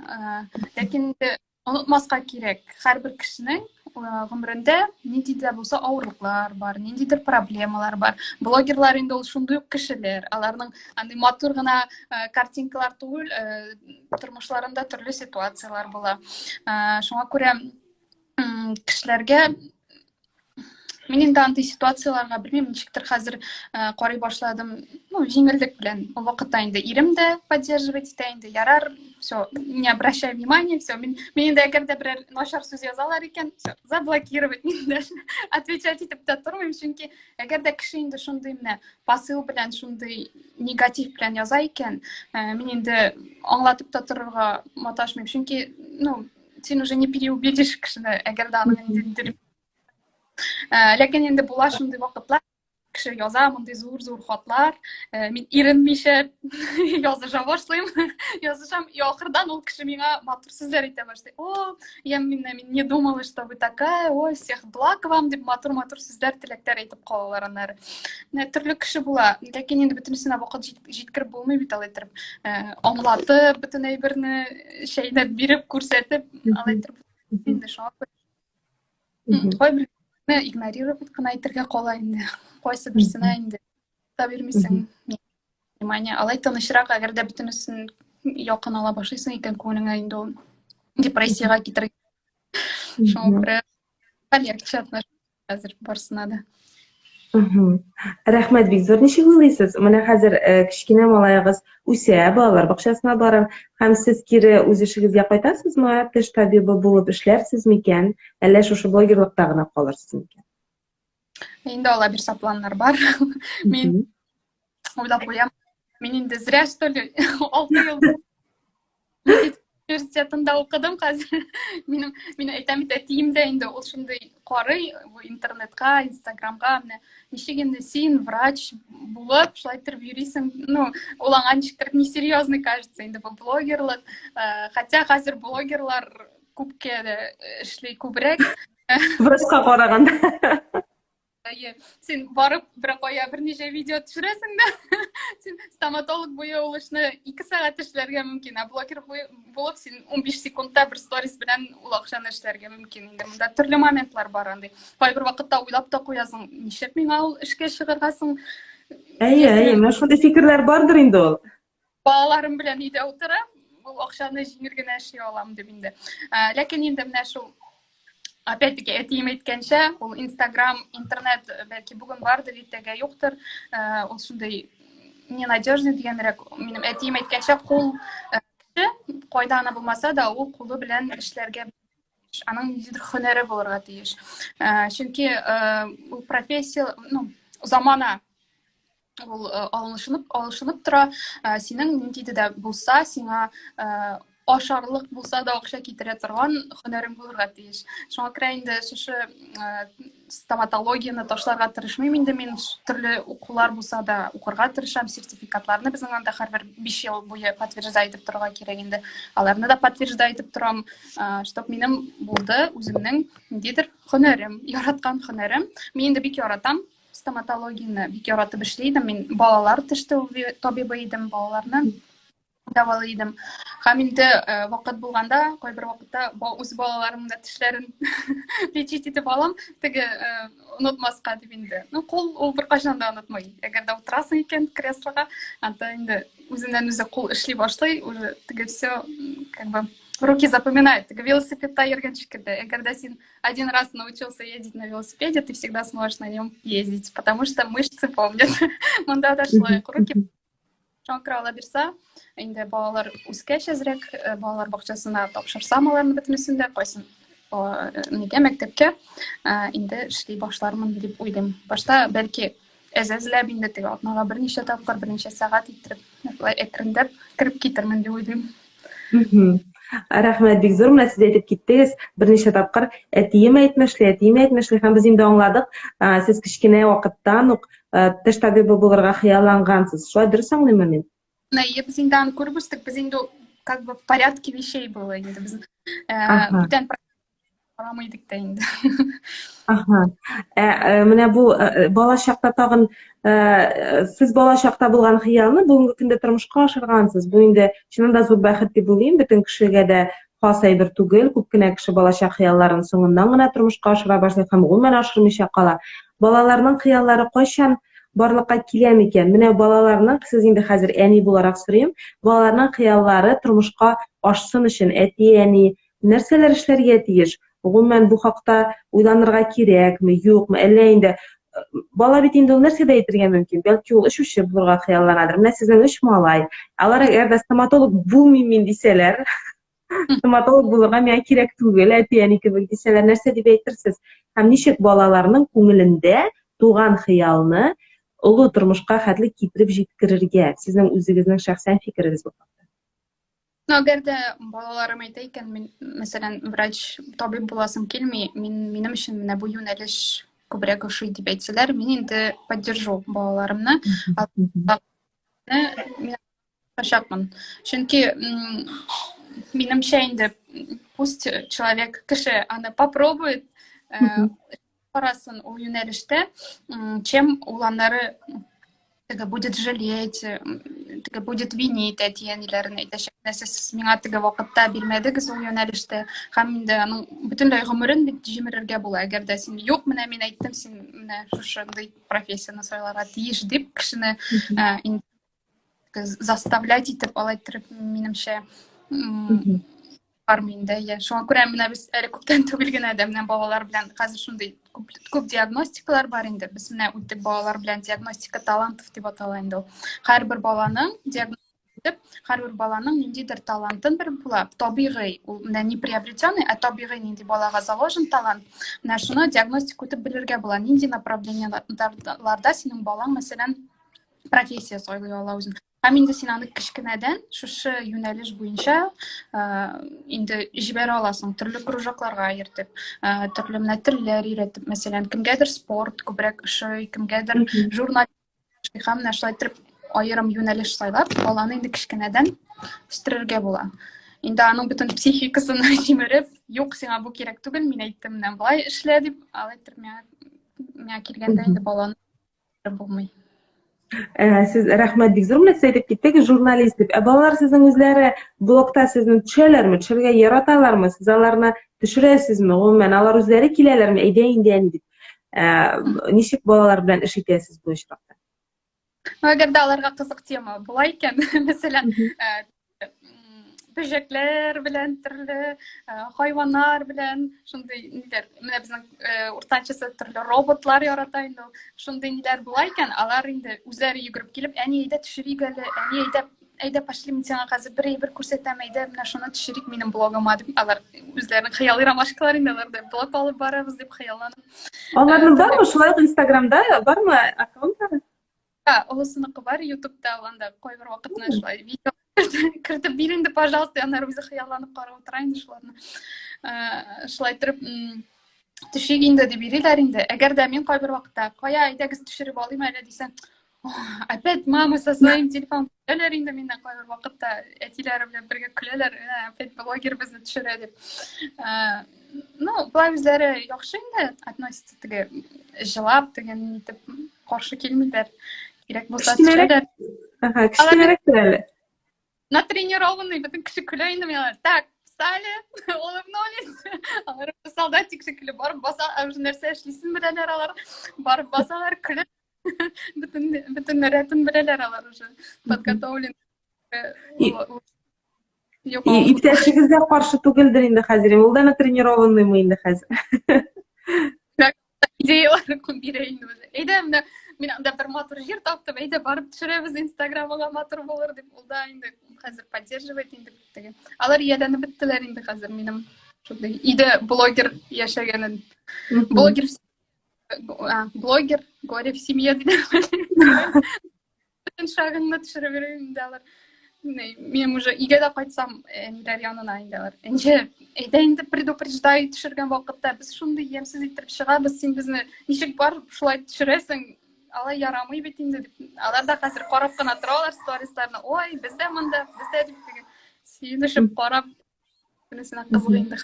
Ләкин инде Онытмаска кирәк, һәрбер кешенең гомерендә нинди дә булса авырлыклар бар, ниндидер проблемалар бар. Блогерлар инде ул шундый ук кешеләр. Аларның андый матур гына картинкалар түгел, тормышларында төрле ситуацияләр була. Шуңа күрә кешеләргә Мин инде андый ситуацияләргә белмим, ничектер хәзер карый башладым. Ну, җиңеллек белән. Ул вакытта инде ирем дә поддерживать итә инде. Ярар, все, не обращай внимания, все. Мин, мин инде әгәр дә берәр начар сүз язалар икән, все, заблокировать мин даже отвечать итеп тә тормыйм, чөнки әгәр дә кеше инде шундый менә посыл белән, шундый негатив белән яза икән, мин инде аңлатып та торырга маташмыйм, чөнки, ну, син уже не переубедишь кешене, әгәр дә аның ниндидер Ләкин инде була шундый вакытлар, кеше яза мондый зур-зур хатлар, мин иренмичә языша башлыйм, язышам, и ахырдан ул кеше миңа матур сүзләр әйтә башлый. О, я мин, мин не думала, что вы такая, ой, всех благ вам, дип матур-матур сүзләр, теләкләр әйтеп калалар аннары. Менә төрле кеше була, ләкин инде бөтенесенә вакыт җиткереп булмый бит алай итеп. Аңлатып, бөтен әйберне чәйнәп биреп, күрсәтеп, алай итеп инде шуңа кайберне игнорировать кына итәргә кала инде. Кайсы берсенә инде та бирмисең внимание. Алай тынычрак, әгәр дә бөтенесен якын ала башлыйсың икән, күңелеңә инде ул депрессиягә китерә. Шуңа күрә полегче отношусь хәзер барысына да. Рәхмәт бик зур. Ничек уйлыйсыз? Менә хәзер кечкенә малаегыз үсә, балалар бакчасына барыр һәм сез кире үз эшегезгә кайтасызмы? Теш табибы булып эшләрсез микән? Әллә шушы блогерлыкта гына калырсыз микән? Инде алла бирсә планнар бар. Мин уйлап куям. Мин инде зря что ли 6 ел университетында укыдым хәзер. Минем мин әйтәм бит әтием дә инде ул шундый карый бу интернетка, инстаграмга менә ничек инде син врач булып шулай итеп йөрисең. Ну, ул аңа ничектер несерьезный кажется инде бу блогерлык. Хотя хәзер блогерлар күпкә дә эшли күбрәк. Врачка караганда. Әйе, син барып бер кая берничә видео төшерәсең дә, син стоматолог буе ул эшне 2 сәгать эшләргә мөмкин, ә блогер булып син 15 секундта бер сторис белән ул акчаны эшләргә мөмкин. Инде монда төрле моментлар бар андый. Кайбер вакытта уйлап та куясың, нишләп миңа ул эшкә чыгарга соң? Әйе, әйе, менә шундый фикерләр бардыр инде ул. Балаларым белән өйдә утырам. ул акчаны җиңел генә эшли алам дип инде. Ләкин инде менә шул опять-таки әтием әйткәнчә, ул Инстаграм, интернет бәлки бүген бардыр, иртәгә юктыр. Ул шундый ненадежный дигәнрәк. Минем әтием әйткәнчә, кул кайда гына булмаса да, ул кулы белән эшләргә аның ниндидер һөнәре булырга тиеш. Чөнки ул профессия, ну, замана ул алышынып алышынып тора. Синең нинди дә булса, сиңа ашарлык булса да акча китерә торган һөнәрең булырга тиеш. Шуңа күрә инде шушы стоматологияне ташларга тырышмыйм инде мин төрле укулар булса да укырга тырышам, сертификатларны безнең анда һәрбер 5 ел буе подтверждать итеп торырга кирәк инде. Аларны да подтверждать итеп торам, чтоб минем булды үземнең ниндидер һөнәрем, яраткан һөнәрем. Мин инде бик яратам стоматологияне, бик яратып эшли идем. Мин балалар теш табибы идем, балаларны дәвалый идем. Һәм инде э, вакыт булганда, кайбер вакытта үз балаларымның да тешләрен лечить итеп алам, теге э, онытмаска дип инде. Ну, кул ул беркайчан да онытмый. Әгәр дә утырасың икән креслога, анда инде үзеннән үзе кул эшли башлый, уже теге все как бы руки запоминают. Теге велосипедта йөргән шикелле. Әгәр дә син один раз научился ездить на велосипеде, ты всегда сможешь на нем ездить, потому что мышцы помнят. Монда да шулай руки Шуңа күрә ала бирсә, инде балалар үскәч әзрәк, э, балалар бакчасына тапшырсам аларны бөтенесен дә, кайсын э, нигә мәктәпкә, э, инде эшли башлармын дип уйлыйм. Башта бәлки әз-әзләп инде теге атнага берничә тапкыр, берничә сәгать иттереп, шулай әкренләп кереп китермен дип уйлыйм. Рәхмәт бик зур. Менә сез әйтеп киттегез берничә тапкыр әтием әйтмешли, әтием әйтмешли һәм без инде аңладык, сез кечкенә вакыттан ук теш табибы булырга хыяллангансыз. Шулай дөрес аңлыйммы мин? Әйе, без инде аны күреп үстек, без инде как бы в порядке вещей было инде без бүтән карамый идек тә инде. Аһа. Ә, ә, менә бу ә, бала чакта тагын ә, сез бала чакта булган хыялны бүгенге көндә тормышка ашыргансыз. Бу инде чыннан да зур бәхет дип уйлыйм. Бөтен кешегә дә хас әйбер түгел. Күп кенә кеше балачак хыялларын соңыннан гына тормышка ашыра башлый һәм гомумән ашырмыйча кала. Балаларның хыяллары кайчан барлыкка килә микән? Менә балаларның, сез инде хәзер әни буларак сорыйм, балаларның хыяллары тормышка ашсын өчен әти-әни Нәрсәләр эшләргә тиеш? Гомумән, бу хакта уйланырга кирәкме, юкмы? Әллә инде э, бала бит инде ул нәрсә дә әйтергә мөмкин. Бәлки ул очучы булырга хыялланадыр. Менә сезнең өч малай. Алар әгәр дә стоматолог булмыйм мин дисәләр, стоматолог булырга миңа кирәк түгел, әти-әни кебек дисәләр, нәрсә дип әйтерсез? Һәм ничек балаларның күңелендә туган хыялны олы тормышка хәтле китереп җиткерергә? Сезнең үзегезнең шәхсән фикерегез бу хакта. Ну, әгәр дә балаларым әйтә икән, мин, мәсәлән, врач, табиб буласым килми, мин, минем өчен менә бу юнәлеш күбрәк ошый дип әйтсәләр, мин инде поддержу балаларымны. Мин ачакмын. Чөнки минемчә инде пусть человек, кеше аны попробует, э, карасын ул юнәлештә, чем ул аннары теге будет жалеть, теге будет винить әти-әниләрен әйтәчәк. Нәрсә сез миңа теге вакытта бирмәдегез ул юнәлештә. Һәм инде аның бөтенләй гомерен бит җимерергә була. Әгәр дә син юк, менә мин әйттем, син менә шушындый профессияне сайларга тиеш дип кешене инде заставлять итеп алай иттереп минемчә бармый инде иә шуңа күрә менә без әле күптән түгел генә дә менә балалар белән хәзер шундый күп, күп диагностикалар бар инде без менә үттек балалар белән диагностика талантов дип атала инде ул һәрбер баланың итеп һәрбер баланың ниндидер талантын белеп була табигый ул менә не приобретенный ә табигый нинди балага заложен талант менә шуны диагностика үтеп белергә була нинди направлениеларда синең балаң мәсәлән профессия сайлый ала үзен. Һәм инде син аны кечкенәдән шушы юнәлеш буенча э, инде җибәрә аласың, төрле кружокларга йөртеп, э, төрле менә телләр өйрәтеп, мәсәлән, кемгәдер спорт күбрәк ошый, кемгәдер журналист һәм менә шулай итеп аерым юнәлеш сайлап, баланы инде кечкенәдән үстерергә була. Инде аның бөтен психикасын җимереп, юк, сиңа бу кирәк түгел, мин әйттем, менә болай эшлә дип, алай итеп миңа миңа килгәндә инде баланы булмый. Ә, сез рәхмәт бик зур менә сез әйтеп киттегез журналист дип. Ә балалар сезнең үзләре блогта сезне төшәләрме? Төшәргә яраталармы? Сез аларны төшерәсезме? Гомумән, алар үзләре киләләрме? Әйдә инде әни дип. Ә, ничек балалар белән эш итәсез бу очракта? Ну, әгәр дә аларга кызык тема була икән, мәсәлән, бөҗәкләр белән, төрле хайваннар белән, шундый ниләр. Менә безнең уртанчысы төрле роботлар ярата инде ул. Шундый ниләр була икән, алар инде үзләре йөгереп килеп, әни, әйдә төшерик әле, әни, әйдә, әйдә, пошли, мин сиңа хәзер бер әйбер күрсәтәм, әйдә, менә шуны төшерик минем блогыма дип, алар үзләренең хыялый ромашкалар инде, алар да блог алып барабыз дип хыялланып. Аларның бармы шулай ук Инстаграмда бармы аккаунтлары? Да, олысыныкы бар Ютубта, ул анда кайбер вакытны шулай видео кертеп бир инде, пожалуйста, аннары үзе хыялланып карап утыра инде шуларны. Шулай итеп, төшик инде дип йөриләр инде. Әгәр дә мин кайбер вакытта, кая, әйдәгез төшереп алыйм әле дисәң, опять мама со своим телефоном көләләр инде миннән кайбер вакытта, әтиләре белән бергә көләләр, опять блогер безне төшерә дип. Ну, былай үзләре яхшы инде относятся, теге җылап, теге нитеп каршы килмиләр. Кирәк булса төшәләр. Ага, кечкенәрәктер әле. Натренированный, бөтен кеше көлә инде миңа. Так, встали, улыбнулись. Алар солдатик шикелле барып баса, уже нәрсә эшлисен беләләр алар. Барып басалар, көлеп. Бөтен бөтен рәтен беләләр алар уже. Подготовлен. Иптәшегез дә каршы түгелдер инде хәзер. Ул да натренированныймы инде хәзер? Идеялар бирә инде уже. Әйдә, менә мин анда бер матур җир таптым, әйдә барып төшерәбез Инстаграмга, матур булыр дип. Ул да инде хәзер поддерживает инде теге. Алар ияләнеп беттеләр инде хәзер минем шундый өйдә блогер яшәгәнен. Блогер блогер, горе в семье диләр. Бөтен шагыңны төшереп йөрим инде алар. Мин уже өйгә дә кайтсам, әниләр янына инде алар. Энҗе, әйдә инде предупреждай төшергән вакытта без шундый ямьсез иттереп чыгабыз, син безне ничек бар шулай төшерәсең, алай ярамый бит инде дип. Алар да хәзер карап кына торалар сторисларны. Ой, без дә монда, без дә дип теге сөенешеп карап, шунысына кызык инде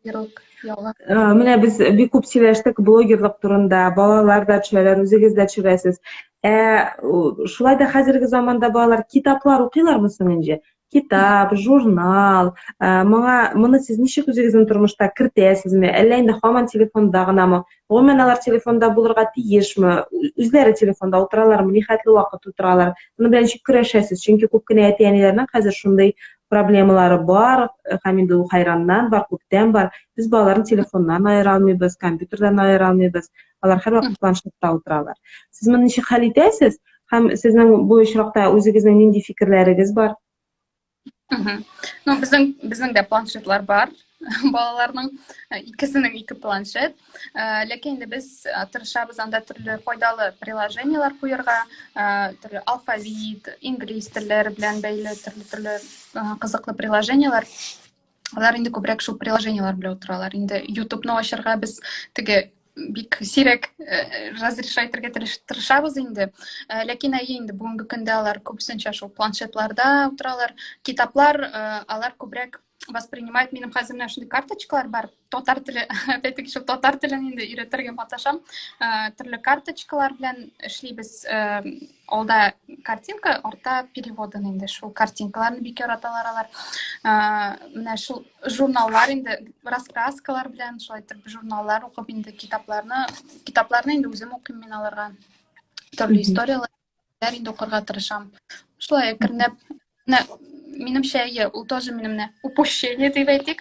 блогерлык ягы. Менә без бик күп сөйләштек блогерлык турында, балалар да төшерәләр, үзегез дә төшерәсез. Ә шулай да хәзерге заманда балалар китаплар укыйлармы соң инде? Китап, журнал, моңа моны сез ничек үзегезнең тормышта кертәсезме? Әллә инде һаман телефонда гынамы? Гомумән алар телефонда булырга тиешме? Үзләре телефонда утыралармы? Нихәтле вакыт утыралар? Моны белән ничек көрәшәсез? Чөнки күп кенә әти-әниләрнең хәзер шундый проблемалары бар, һәм инде ул хайраннан бар, күптән бар. Без балаларны телефоннан аера алмыйбыз, компьютердан аера алмыйбыз. Алар һәрвакыт планшетта утыралар. Сез моны ничек хәл итәсез? Һәм сезнең бу очракта үзегезнең нинди фикерләрегез бар? Ну, безнең дә планшетлар бар. Балаларның икесенең ике планшет. Ләкин инде без тырышабыз анда төрле файдалы приложениеләр куярга, төрле алфавит, инглиз телләре белән бәйле төрле-төрле кызыклы приложениеләр. Алар инде күбрәк шул приложениеләр белән утыралар. Инде YouTube-ны ачарга без теге бик сирәк разрешать итәргә тырышабыз инде. Ләкин әйе инде бүгенге көндә алар күбесенчә шул планшетларда утыралар. Китаплар алар күбрәк воспринимает. Минем хәзер менә шундый карточкалар бар. Татар теле, опять-таки, шул татар телен инде өйрәтергә маташам. Төрле карточкалар белән эшлибез. Алда картинка, артта переводын инде. Шул картинкаларны бик яраталар алар. Менә шул журналлар инде, раскраскалар белән шулай итеп журналлар укып инде китапларны, китапларны инде үзем укыйм мин аларга. Төрле историяләр инде укырга тырышам. Шулай әкренләп, менә минемчә, әйе, ул тоже минем менә упущение дип әйтик.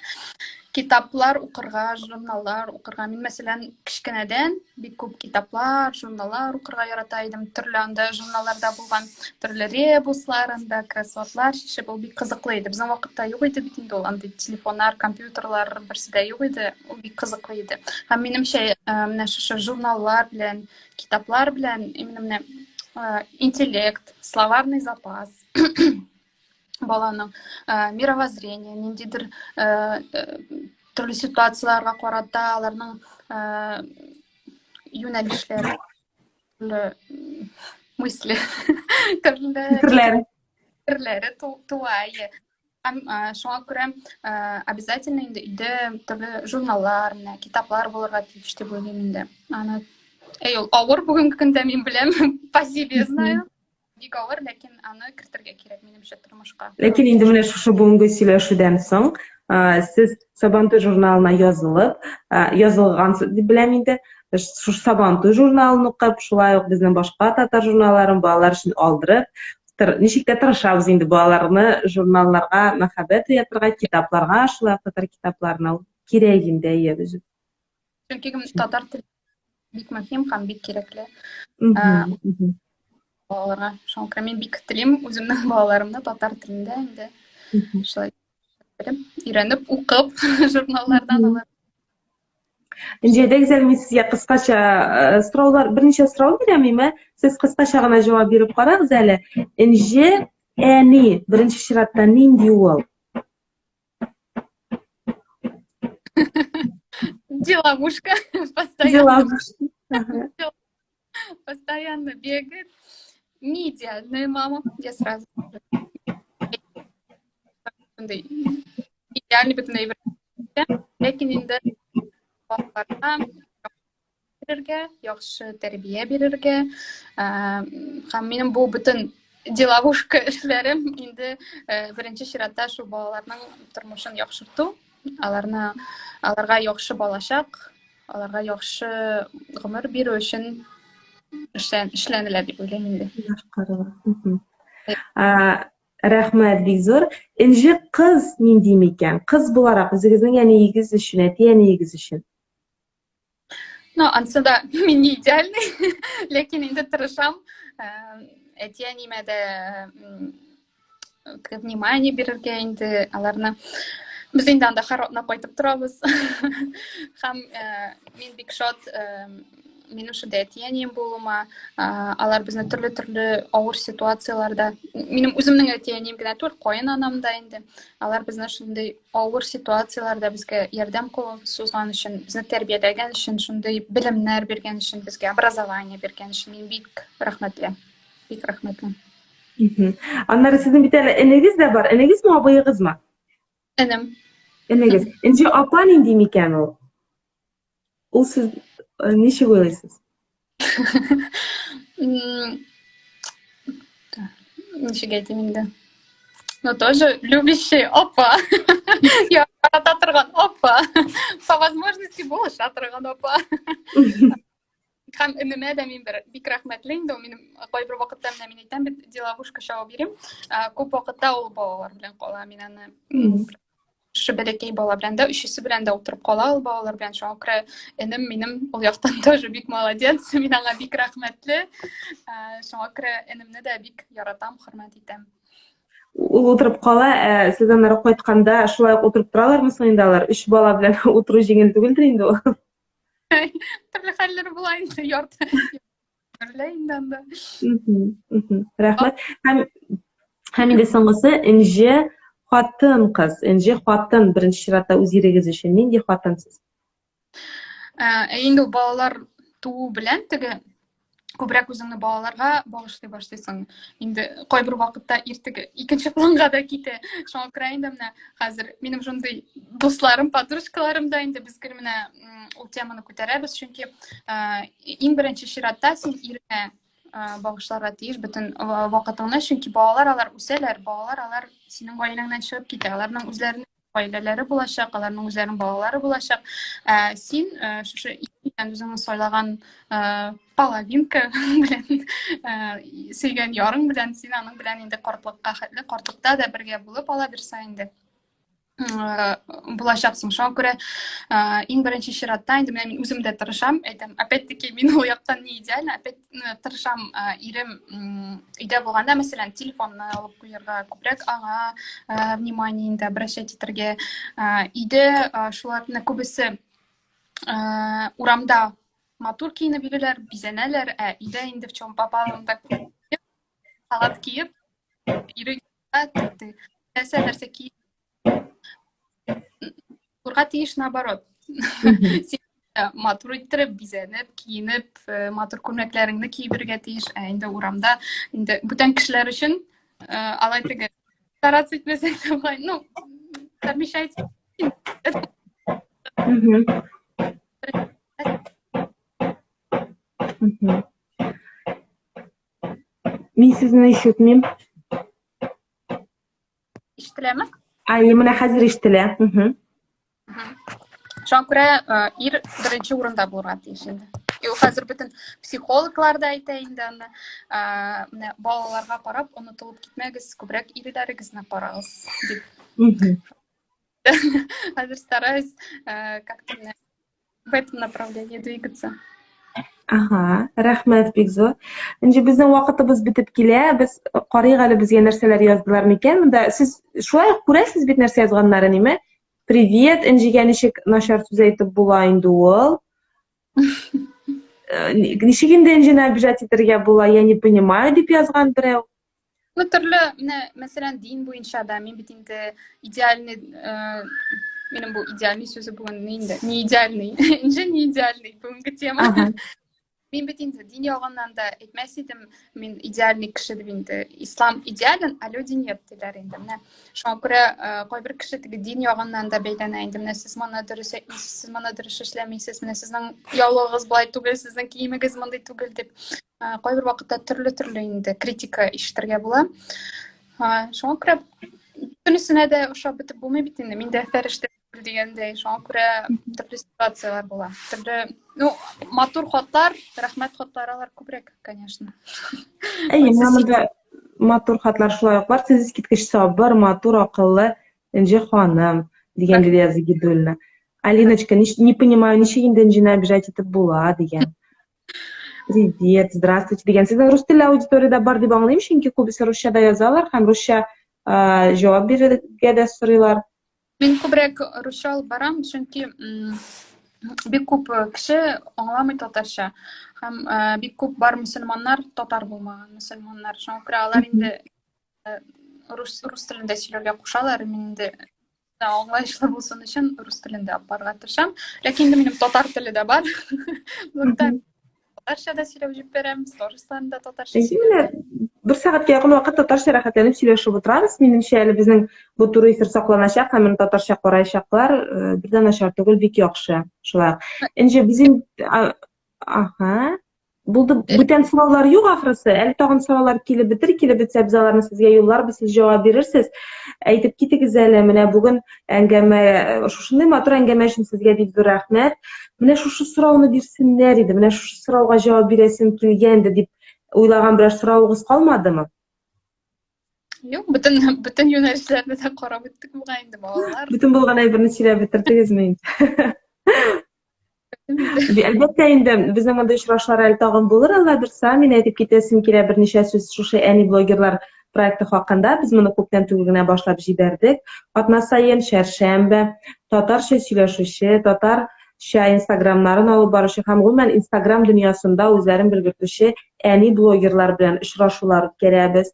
Китаплар укырга, журналлар укырга. Мин, мәсәлән, кечкенәдән бик күп китаплар, журналлар укырга ярата идем. Төрле анда журналларда булган төрле ребуслар, анда кроссвордлар чишеп, ул бик кызыклы иде. Безнең вакытта юк иде бит инде ул андый телефоннар, компьютерлар берсе дә юк иде. Ул бик кызыклы иде. Һәм минемчә, менә шушы журналлар белән, китаплар белән именно менә интеллект, словарный запас, баланың мировоззрение, ниндидер төрле ситуацияләргә карата аларның юнәлешләре, төрле мысли, төрле фикерләре, фикерләре туа. Һәм шуңа күрә обязательно инде өйдә төрле журналлар, менә китаплар булырга тиеш дип уйлыйм инде. Аны әй, ул авыр бүгенге көндә, мин беләм, по себе знаю. Бик авыр, ләкин аны кертергә кирәк, минемчә, тормышка. Ләкин инде менә шушы бүгенге сөйләшүдән соң, сез Сабантуй журналына язылып, язылгансыз дип беләм инде. Шушы Сабантуй журналын укып, шулай ук безнең башка татар журналларын балалар өчен алдырып, Ничек тә тырышабыз инде балаларны журналларга мәхәббәт уятырга, китапларга, шулай ук татар китапларына кирәк инде, әйе, без. Чөнки татар теле бик мөһим һәм бик кирәкле. Балаларга. Шуңа күрә мин бик телим үземнең балаларымны татар телендә инде шулай өйрәнеп, укып, журналлардан алар. Энҗе, әйдәгез әле мин сезгә кыскача э, сораулар, берничә сорау бирәм, име? Сез кыскача гына җавап биреп карагыз әле. Энҗе әни беренче чиратта нинди ул? Деловушка. Постоянно. Деловушка. Постоянно бегает. Не идеальная мама, я сразу. Идеальный бөтен әйбер. Ләкин инде балаларга бирергә, яхшы тәрбия бирергә, һәм минем бу бөтен деловушка эшләрем инде беренче чиратта шул балаларның тормышын яхшырту, аларны аларга яхшы балачак, аларга яхшы гомер бирү өчен эшләнелә дип уйлыйм инде. Башкарыла. Рәхмәт бик зур. Энҗе кыз нинди микән? Кыз буларак үзегезнең әниегез өчен, әти-әниегез өчен. Ну, ансы да мин не идеальный, ләкин инде тырышам. Әти-әниемә дә внимание бирергә инде аларны. Без инде анда һәр атна кайтып торабыз. Һәм мин бик шат минем шундай әти-әнием булуыма. Алар безне төрле-төрле авыр ситуацияләрдә, минем үземнең әти-әнием генә түгел, каенанам да инде, алар безне шундый авыр ситуацияләрдә безгә ярдәм кулын сузган өчен, безне тәрбияләгән өчен, шундый белемнәр биргән өчен, безгә образование биргән өчен мин бик рәхмәтле. Бик рәхмәтле. Аннары сезнең бит әле энегез дә бар. Энегезме, абыегызмы? Энем. Энегез. Энҗе апа нинди микән ул? Ул сез э, ничек уйлыйсыз? Ничек әйтим инде? Ну, тоже любящий апа. Ярата торган апа. По возможности булыша торган апа. Һәм энемә дә мин бер бик рәхмәтле инде, ул минем кайбер вакытта менә мин әйтәм бит, деловушка чабып йөрим. Күп вакытта ул балалар белән кала, мин аны шушы бәләкәй бала белән дә, өчесе белән дә утырып кала ул балалар белән. Шуңа күрә энем минем ул яктан тоже бик молодец, мин аңа бик рәхмәтле. Шуңа күрә энемне дә бик яратам, хөрмәт итәм. Ул утырып кала, ә сез аннары кайтканда шулай ук утырып торалармы соң инде алар? Өч бала белән утыру җиңел түгелдер инде ул. Төрле хәлләр була инде, ярты төрле инде анда. Рәхмәт. Һәм һәм инде соңгысы Энҗе хатын кыз. Энҗе хатын беренче чиратта үз ирегез өчен нинди хатын сез? Ә инде балалар туу белән теге күбрәк үзеңне балаларга багышлый башлыйсың. Инде кайбер вакытта иртеге икенче планга да китә. Шуңа күрә инде менә хәзер минем шундый дусларым, подружкаларым да инде без гел менә ул теманы күтәрәбез, чөнки иң беренче чиратта син иреңә багышларга тиеш бөтен вакытыңны, чөнки балалар алар үсәләр, балалар алар синең гаиләңнән чыгып китә, аларның үзләренең гаиләләре булачак, аларның үзләренең балалары булачак. Ә син э, шушы икенчедән үзеңне сайлаган э, половинка белән э, сөйгән ярың белән син аның белән инде картлыкка хәтле, картлыкта да бергә булып ала бирсә инде булачаксың. Шуңа күрә иң беренче чиратта инде менә мин үзем дә тырышам, әйтәм, опять-таки мин ул яктан не идеально, опять тырышам ирем өйдә булганда, мәсәлән, телефонны алып куярга, күбрәк аңа внимание инде обращать итәргә. Өйдә шуларны күбесе урамда матур киенеп йөриләр, бизәнәләр, ә өйдә инде в чем попало, так халат киеп, ире нәрсә нәрсә киеп булырга тиеш наоборот. Син э, матур иттереп, бизәнеп, киенеп, э, матур күлмәкләреңне киеп йөрергә тиеш. Ә инде урамда инде бүтән кешеләр өчен э, алай теге стараться итмәсәң дә болай, ну, совмещайте. Мин сезне ишетмим. Ишетеләме? Ай, менә хәзер ишетелә. Шуңа күрә ир беренче урында булырга тиеш инде. Хәзер бөтен психологлар да әйтә инде аны. Менә балаларга карап онытылып китмәгез, күбрәк ирләрегезне карагыз дип. Хәзер стараюсь как-то менә в этом направлении двигаться. Ага, рәхмәт бик зур. Инде безнең вакытыбыз бетеп килә. Без карыйк әле безгә нәрсәләр яздылар микән. Монда сез шулай ук күрәсез бит нәрсә язганнарын, име? Привет, Энҗегә ничек начар сүз әйтеп була инде ул? Э, ничек инде Энҗене обижать итәргә була, я не понимаю, дип язган берәү. Ну, төрле, менә, мәсәлән, дин буенча да, мин бит инде идеальный, э, минем бу идеальный сүзе бүген инде, не идеальный, инже не идеальный бүгенге тема. Ага. Мин бит инде дин ягыннан да әйтмәс идем, мин идеальный кеше дип инде. Ислам идеален, а люди нет диләр инде. Менә шуңа күрә э, кайбер кеше теге дин ягыннан да бәйләнә инде. Менә сез моны дөрес әйтмисез, сез моны дөрес эшләмисез, менә сезнең яулыгыгыз болай түгел, сезнең киемегез мондый түгел дип. Э, кайбер вакытта төрле-төрле инде критика ишетергә була. Э, шуңа күрә бөтенесенә дә ошап бетеп булмый бит инде. Мин дә фәрештә дигәндәй, шуңа күрә төрле ситуацияләр була. Төрле, ну, матур хатлар, рәхмәт хатлары алар күбрәк, конечно. Әйе, менә монда матур хатлар шулай ук бар. Сез искиткеч сабыр, матур, акыллы Энҗе ханым дигән Лилия Загидуллина. Алиночка, не, не понимаю, ничек инде Энҗене обижать итеп була дигән. Привет, здравствуйте дигән. Сезнең рус телле аудитория дә бар дип аңлыйм, чөнки күбесе русча да язалар һәм русча җавап бирергә дә сорыйлар. Мин күбрәк русча алып барам, чөнки бик күп э, кеше аңламый татарча. Һәм э, бик күп бар мөселманнар, татар булмаган мөселманнар. Шуңа күрә алар инде э, рус, рус телендә сөйләргә кушалар. Мин инде аңлаешлы булсын өчен рус телендә алып барырга тырышам. Ләкин инде минем татар теле дә бар. Татарча да сөйләп җибәрәм, сторисларны да татарча сөйләп. Бер сәгатькә якын вакыт татарча рәхәтләнеп сөйләшеп утырабыз. Минемчә, әле безнең бу туры эфир сакланачак һәм моны татарча караячаклар. Э, бер дә начар түгел, бик яхшы. Шулай. Энҗе, без Ага. Булды, бүтән сораулар юк ахрысы. Әле тагын сораулар килеп бетер, килеп бетсә без аларны сезгә юлларбыз, сез җавап бирерсез. Әйтеп китегез әле, менә бүген әңгәмә, шушындый матур әңгәмә өчен сезгә бик зур рәхмәт. Менә шушы сорауны бирсеннәр иде, менә шушы сорауга җавап бирәсем килгән дип уйлаган берәр соравыгыз калмадымы? Юк, бөтен бөтен юнәлешләрне дә карап үттек бугай инде балалар. Бөтен булган әйберне сөйләп бетердегезме инде? Әлбәттә инде, безнең мондый очрашулар әле тагын булыр, Алла бирса. Мин әйтеп китәсем килә берничә сүз шушы әни блогерлар проекты хакында. Без моны күптән түгел генә башлап җибәрдек. Атна саен чәршәмбе татарча сөйләшүче, татарча инстаграмнарын алып баручы һәм гомумән инстаграм дөньясында үзләрен белгертүче әни блогерлар белән очрашулар үткәрәбез.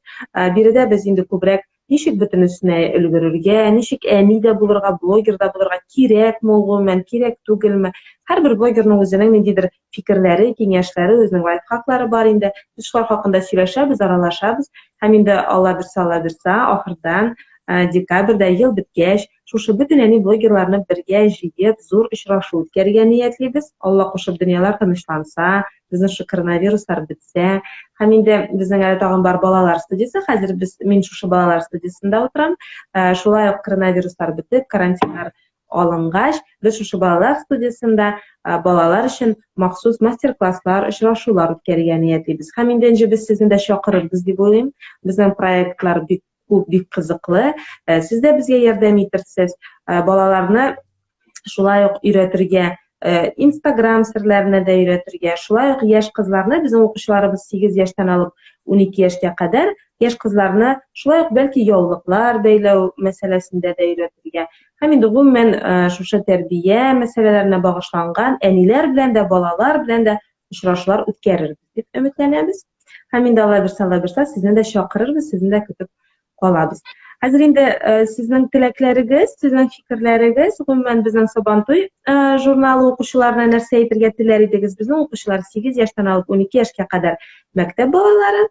Биредә без инде күбрәк Ничек бөтенесенә өлгерергә, ничек әни дә булырга, блогер да булырга, кирәкме ул гомумән, кирәк түгелме? Һәрбер блогерның үзенең ниндидер фикерләре, киңәшләре, үзенең лайфхаклары бар инде. Без шулар хакында сөйләшәбез, аралашабыз. Һәм инде Алла бирса, Алла бирса, ахырдан э, декабрьдә ел беткәч, шушы бөтен әни блогерларны бергә җыеп, зур очрашу үткәрергә ниятлибез. Алла кушып, дөньялар тынычланса, безнең шушы коронавируслар бетсә, һәм инде безнең әле тагын бар балалар студиясе, хәзер без мин шушы балалар студиясендә утырам. Э, шулай ук коронавируслар бетеп, карантиннар алынгач, без шушы балалар студиясендә э, балалар өчен махсус мастер-класслар, очрашулар үткәрергә ниятлибез. Һәм инде инде без сезне дә чакырырбыз дип уйлыйм. Безнең проектлар бик күп, бик кызыклы. Э, сез дә безгә ярдәм итерсез. Э, балаларны шулай ук өйрәтергә, э, Инстаграм серләренә дә өйрәтергә, шулай ук яшь кызларны, безнең укучыларыбыз 8 яшьтән алып 12 яшькә кадәр, яшь кызларны шулай ук бәлки яулыклар бәйләү мәсьәләсендә дә өйрәтергә. Һәм инде гомумән шушы тәрбия мәсьәләләренә багышланган әниләр белән дә, балалар белән дә очрашулар үткәрербез дип өметләнәбез. Һәм инде Алла бирсә, Алла бирсә, сезне дә чакырырбыз, сезне дә көтеп калабыз. Хәзер инде э, сезнең теләкләрегез, сезнең фикерләрегез, гомумән безнең Сабантуй э, журналы укучыларына нәрсә әйтергә теләр идегез? Безнең укучылар 8 яшьтән алып 12 яшькә кадәр мәктәп балалары.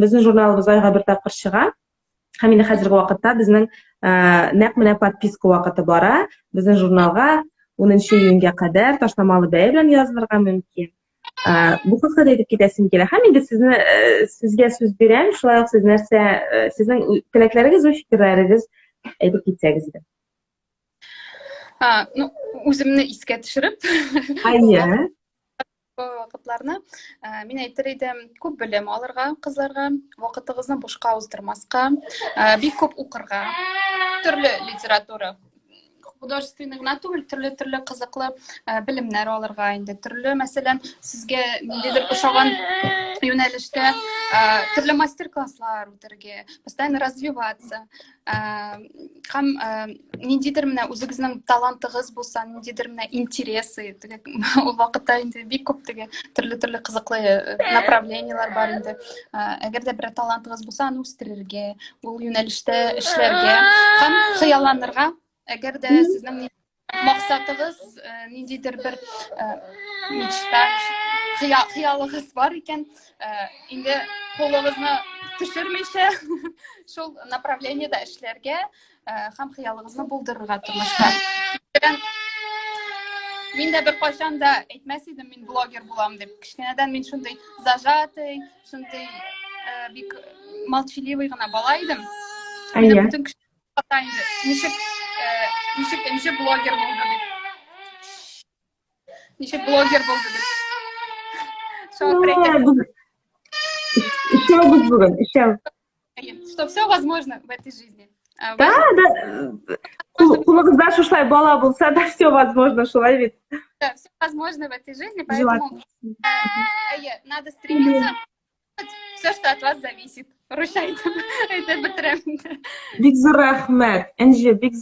Безнең журналыбыз айга бер тапкыр чыга. Һәм инде хәзерге вакытта безнең э, нәкъ менә подписка вакыты бара. Безнең журналга 10 июньгә кадәр ташламалы бәя белән язылырга мөмкин. Э, бу хакта да әйтеп китәсем килә. Һәм инде сезне э, сезгә сүз бирәм. Шулай ук сез нәрсә, сезнең теләкләрегез, уй фикерләрегез әйтеп китсәгез иде. А, ну, үземне искә төшереп. Әйе. вакытларны. Э, мин әйтер идем, күп белем алырга кызларга, вакытыгызны бушка уздырмаска, э, бик күп укырга, төрле литература, художественный гына түгел, төрле-төрле кызыклы э, белемнәр алырга инде. Төрле, мәсәлән, сезгә ниндидер ошаган юнәлештә төрле мастер-класслар үтәргә, постоянно развиваться. Һәм ниндидер менә үзегезнең талантыгыз булса, ниндидер менә интересы, теге ул вакытта инде бик күп теге төрле-төрле кызыклы э, направлениеләр бар инде. Әгәр дә берәр талантыгыз булса, аны үстерергә, ул юнәлештә эшләргә һәм хыялланырга. Әгәр дә сезнең максатыгыз э, ниндидер бер э, мечта, хыялыгыз бар икән, э, инде кулыгызны төшермичә шул направлениедә эшләргә һәм хыялыгызны булдырырга тормышта. Мин дә беркайчан да әйтмәс идем, мин блогер булам дип. Кечкенәдән мин шундый зажатый, шундый бик молчаливый гына бала идем. Мине бөтен Ата инде. Ничек, э, ничек Энҗе блогер булды дип. Ничек блогер булды дип. Шуңа күрә әйтәсем. Өчәү без бүген, өчәү. Что все возможно в этой жизни. Да, да. Кулыгызда шушылай бала булса да, все возможно, шулай бит. Да, все возможно в этой жизни, поэтому надо стремиться все, что от вас зависит. Русча әйтеп, әйтеп бетерәм инде. Бик зур рәхмәт, Энҗе, бик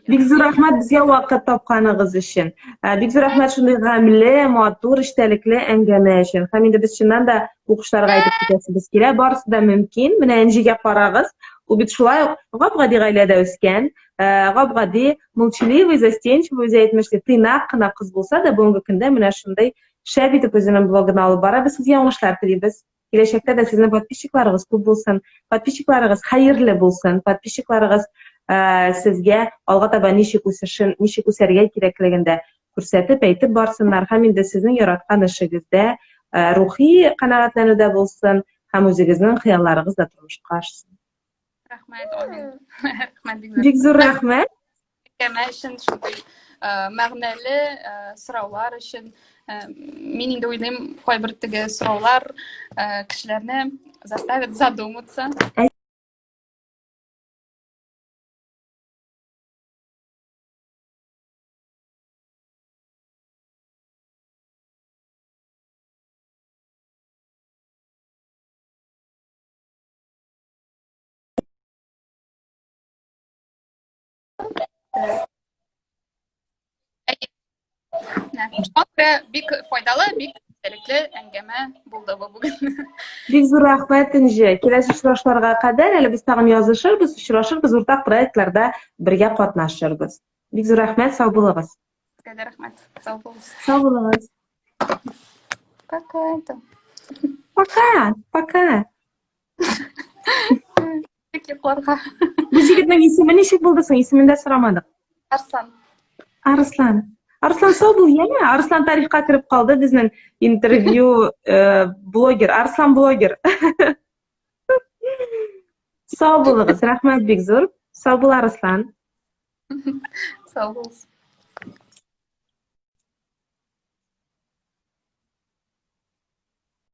Бик зур рәхмәт безгә вакыт тапканыгыз өчен. Ә, бик зур рәхмәт шундый гамьле, матур, эчтәлекле әңгәмә өчен. Һәм инде без чыннан да укучыларга әйтеп китәсебез килә, барысы да мөмкин. Менә Энҗегә карагыз, ул бит шулай ук гап-гади гаиләдә үскән, ә, гап-гади, молчаливый, застенчивый, үзе әйтмешли, тыйнак кына кыз булса да, бүгенге көндә менә шундый Шәп итеп үзенең блогын алып бара. Без сезгә уңышлар телибез. Киләчәктә дә сезнең подписчикларыгыз күп булсын, подписчикларыгыз хәерле булсын, подписчикларыгыз э, сезгә алга таба ничек үсешен, ничек үсәргә кирәклеген дә күрсәтеп, әйтеп барсыннар һәм инде сезнең яраткан эшегездә э, рухи канәгатьләнү дә булсын һәм үзегезнең хыялларыгыз да тормышка ашсын. Рәхмәт, Амин. Рәхмәт бик зур. Бик зур рәхмәт. Әңгәмә өчен шундый э, мәгънәле э, сораулар өчен э, мин инде уйлыйм, кайбер теге сораулар кешеләрне заставит задуматься. Шуңа күрә бик файдалы, бик истәлекле әңгәмә булды бу бүген. Бик зур рәхмәт, Энҗе. Киләсе очрашларга кадәр әле без тагын язышырбыз, очрашырбыз, уртак проектларда бергә катнашырбыз. Бик зур рәхмәт, сау булыгыз. Сезгә дә рәхмәт. Сау булыгыз. Сау булыгыз. Пока. Пока, пока. Бик йокларга. Бу җегетнең исеме ничек булды соң? Исемен дә сорамадык. Арслан. Арслан. Арслан сау бул, яме? Арслан тарихка кереп калды безнең интервью э, блогер. Арслан блогер. Сау булыгыз. Рәхмәт бик зур. Сау бул, Арслан. Сау булыгыз.